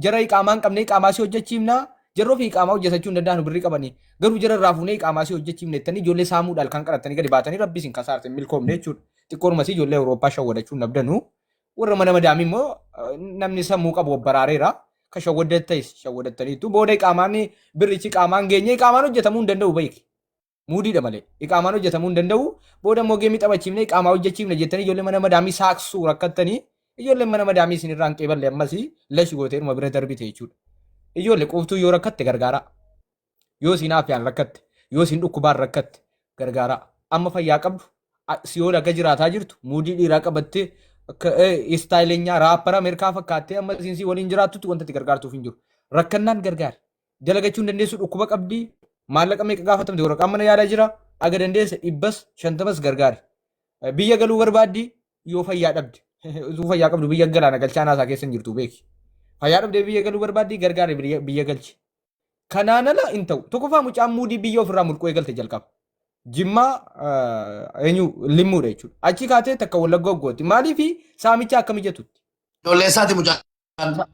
jara iqaamaa hin qabne iqaamaa sii hojjechiifnaa jarri ofii iqaamaa hojjetachuu hin danda'an birrii qabanii garuu jara irraa fuunee iqaamaa sii hojjechiifne jettanii ijoollee saamuudhaan kan qaratanii gadi baatanii rabbi isin kasaarte hin milkoomne jechuudha. Xiqqoodhuma sii ijoollee Awurooppaa shawwadachuu hin dhabdanuu. Warra mana madaamii immoo namni sammuu qabu obbaraareera. Ka shawwaddattais shawwadattaniitu. Booda iqaamaan birrichi qaamaan geenye iqaamaan hojjetamuu hin danda'u beeki. Muudiidha malee. Iqaamaan hojjetamuu hin danda'u. Booda immoo geemii taphachiifne iqaamaa hojjechiifne jettanii ijoollee mana madaamii saaksuu rakkattanii ijoolleen mana madaamii isin irraa hin qeeballe ammas lashi gooteeruma bira darbite jechuudha. Ijoollee quuftuu yoo rakkatte gargaaraa. Yoo isiin aafiyaan rakkatte, yoo isiin dhukkubaan rakkatte gargaaraa. Amma fayyaa qabdu, si'ool akka jiraataa jirtu, muudii dhiiraa qabattee akka istaayilenyaa raappara Ameerikaa fakkaattee amma isiin si waliin jiraattutti wanta itti gargaartuuf hin jiru. Rakkannaan gargaari. Dalagachuu hin dandeessu dhukkuba qabdi, maallaqa meeqa gaafatamte waraqaan mana yaalaa jira, aga dandeesse 150s gargaari. Biyya galuu barbaaddi yoo fayyaa dhabde. Utuu fayyaa qabdu biyya galaana galchaa naasaa keessa hin jirtu beeki. Fayyaa dhabdee biyya galuu barbaaddi gargaari biyya galchi. Kanaan ala hin ta'u. Tokkoffaa mucaan muudii biyya ofirraa mulquu eegalte jalqaba. Jimmaa eenyu limmuudha jechuudha. Achi kaatee takka wallagga oggooti. Maaliif saamicha akka mijatutti. Ijoollee isaati mucaan. Jimma.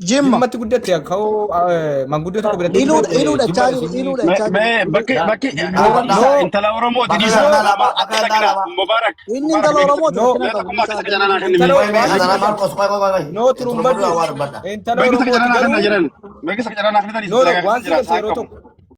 Jimmatti guddatte akka'oo manguddoo tokko biratti Iluudha guddatte iluudha Jimma jechaa jiru isin iluudha jechaa jiru. Mee bakki bakki Gooban dhiisaa No intala Oromooti Bakka dhiisaa. sanaa lama Akka akka sakina lama. Mubaarak Inni Mubaarak intala Oromooti no rakkina mee qabu tokkummaa dhiisaa akka sakina naa kenni intala mee. Qoy mee waan hadara jedhan Marcos qoy qoy qoy. no Turumbadu turumbaddu waa dubbadha. intala Beeksisa Oromooti jaranaa kenna garuu jiran. Beeksisa jaranaa kenna no no dalagaa waan keessa jira si galche saa yeroo qabu. tokko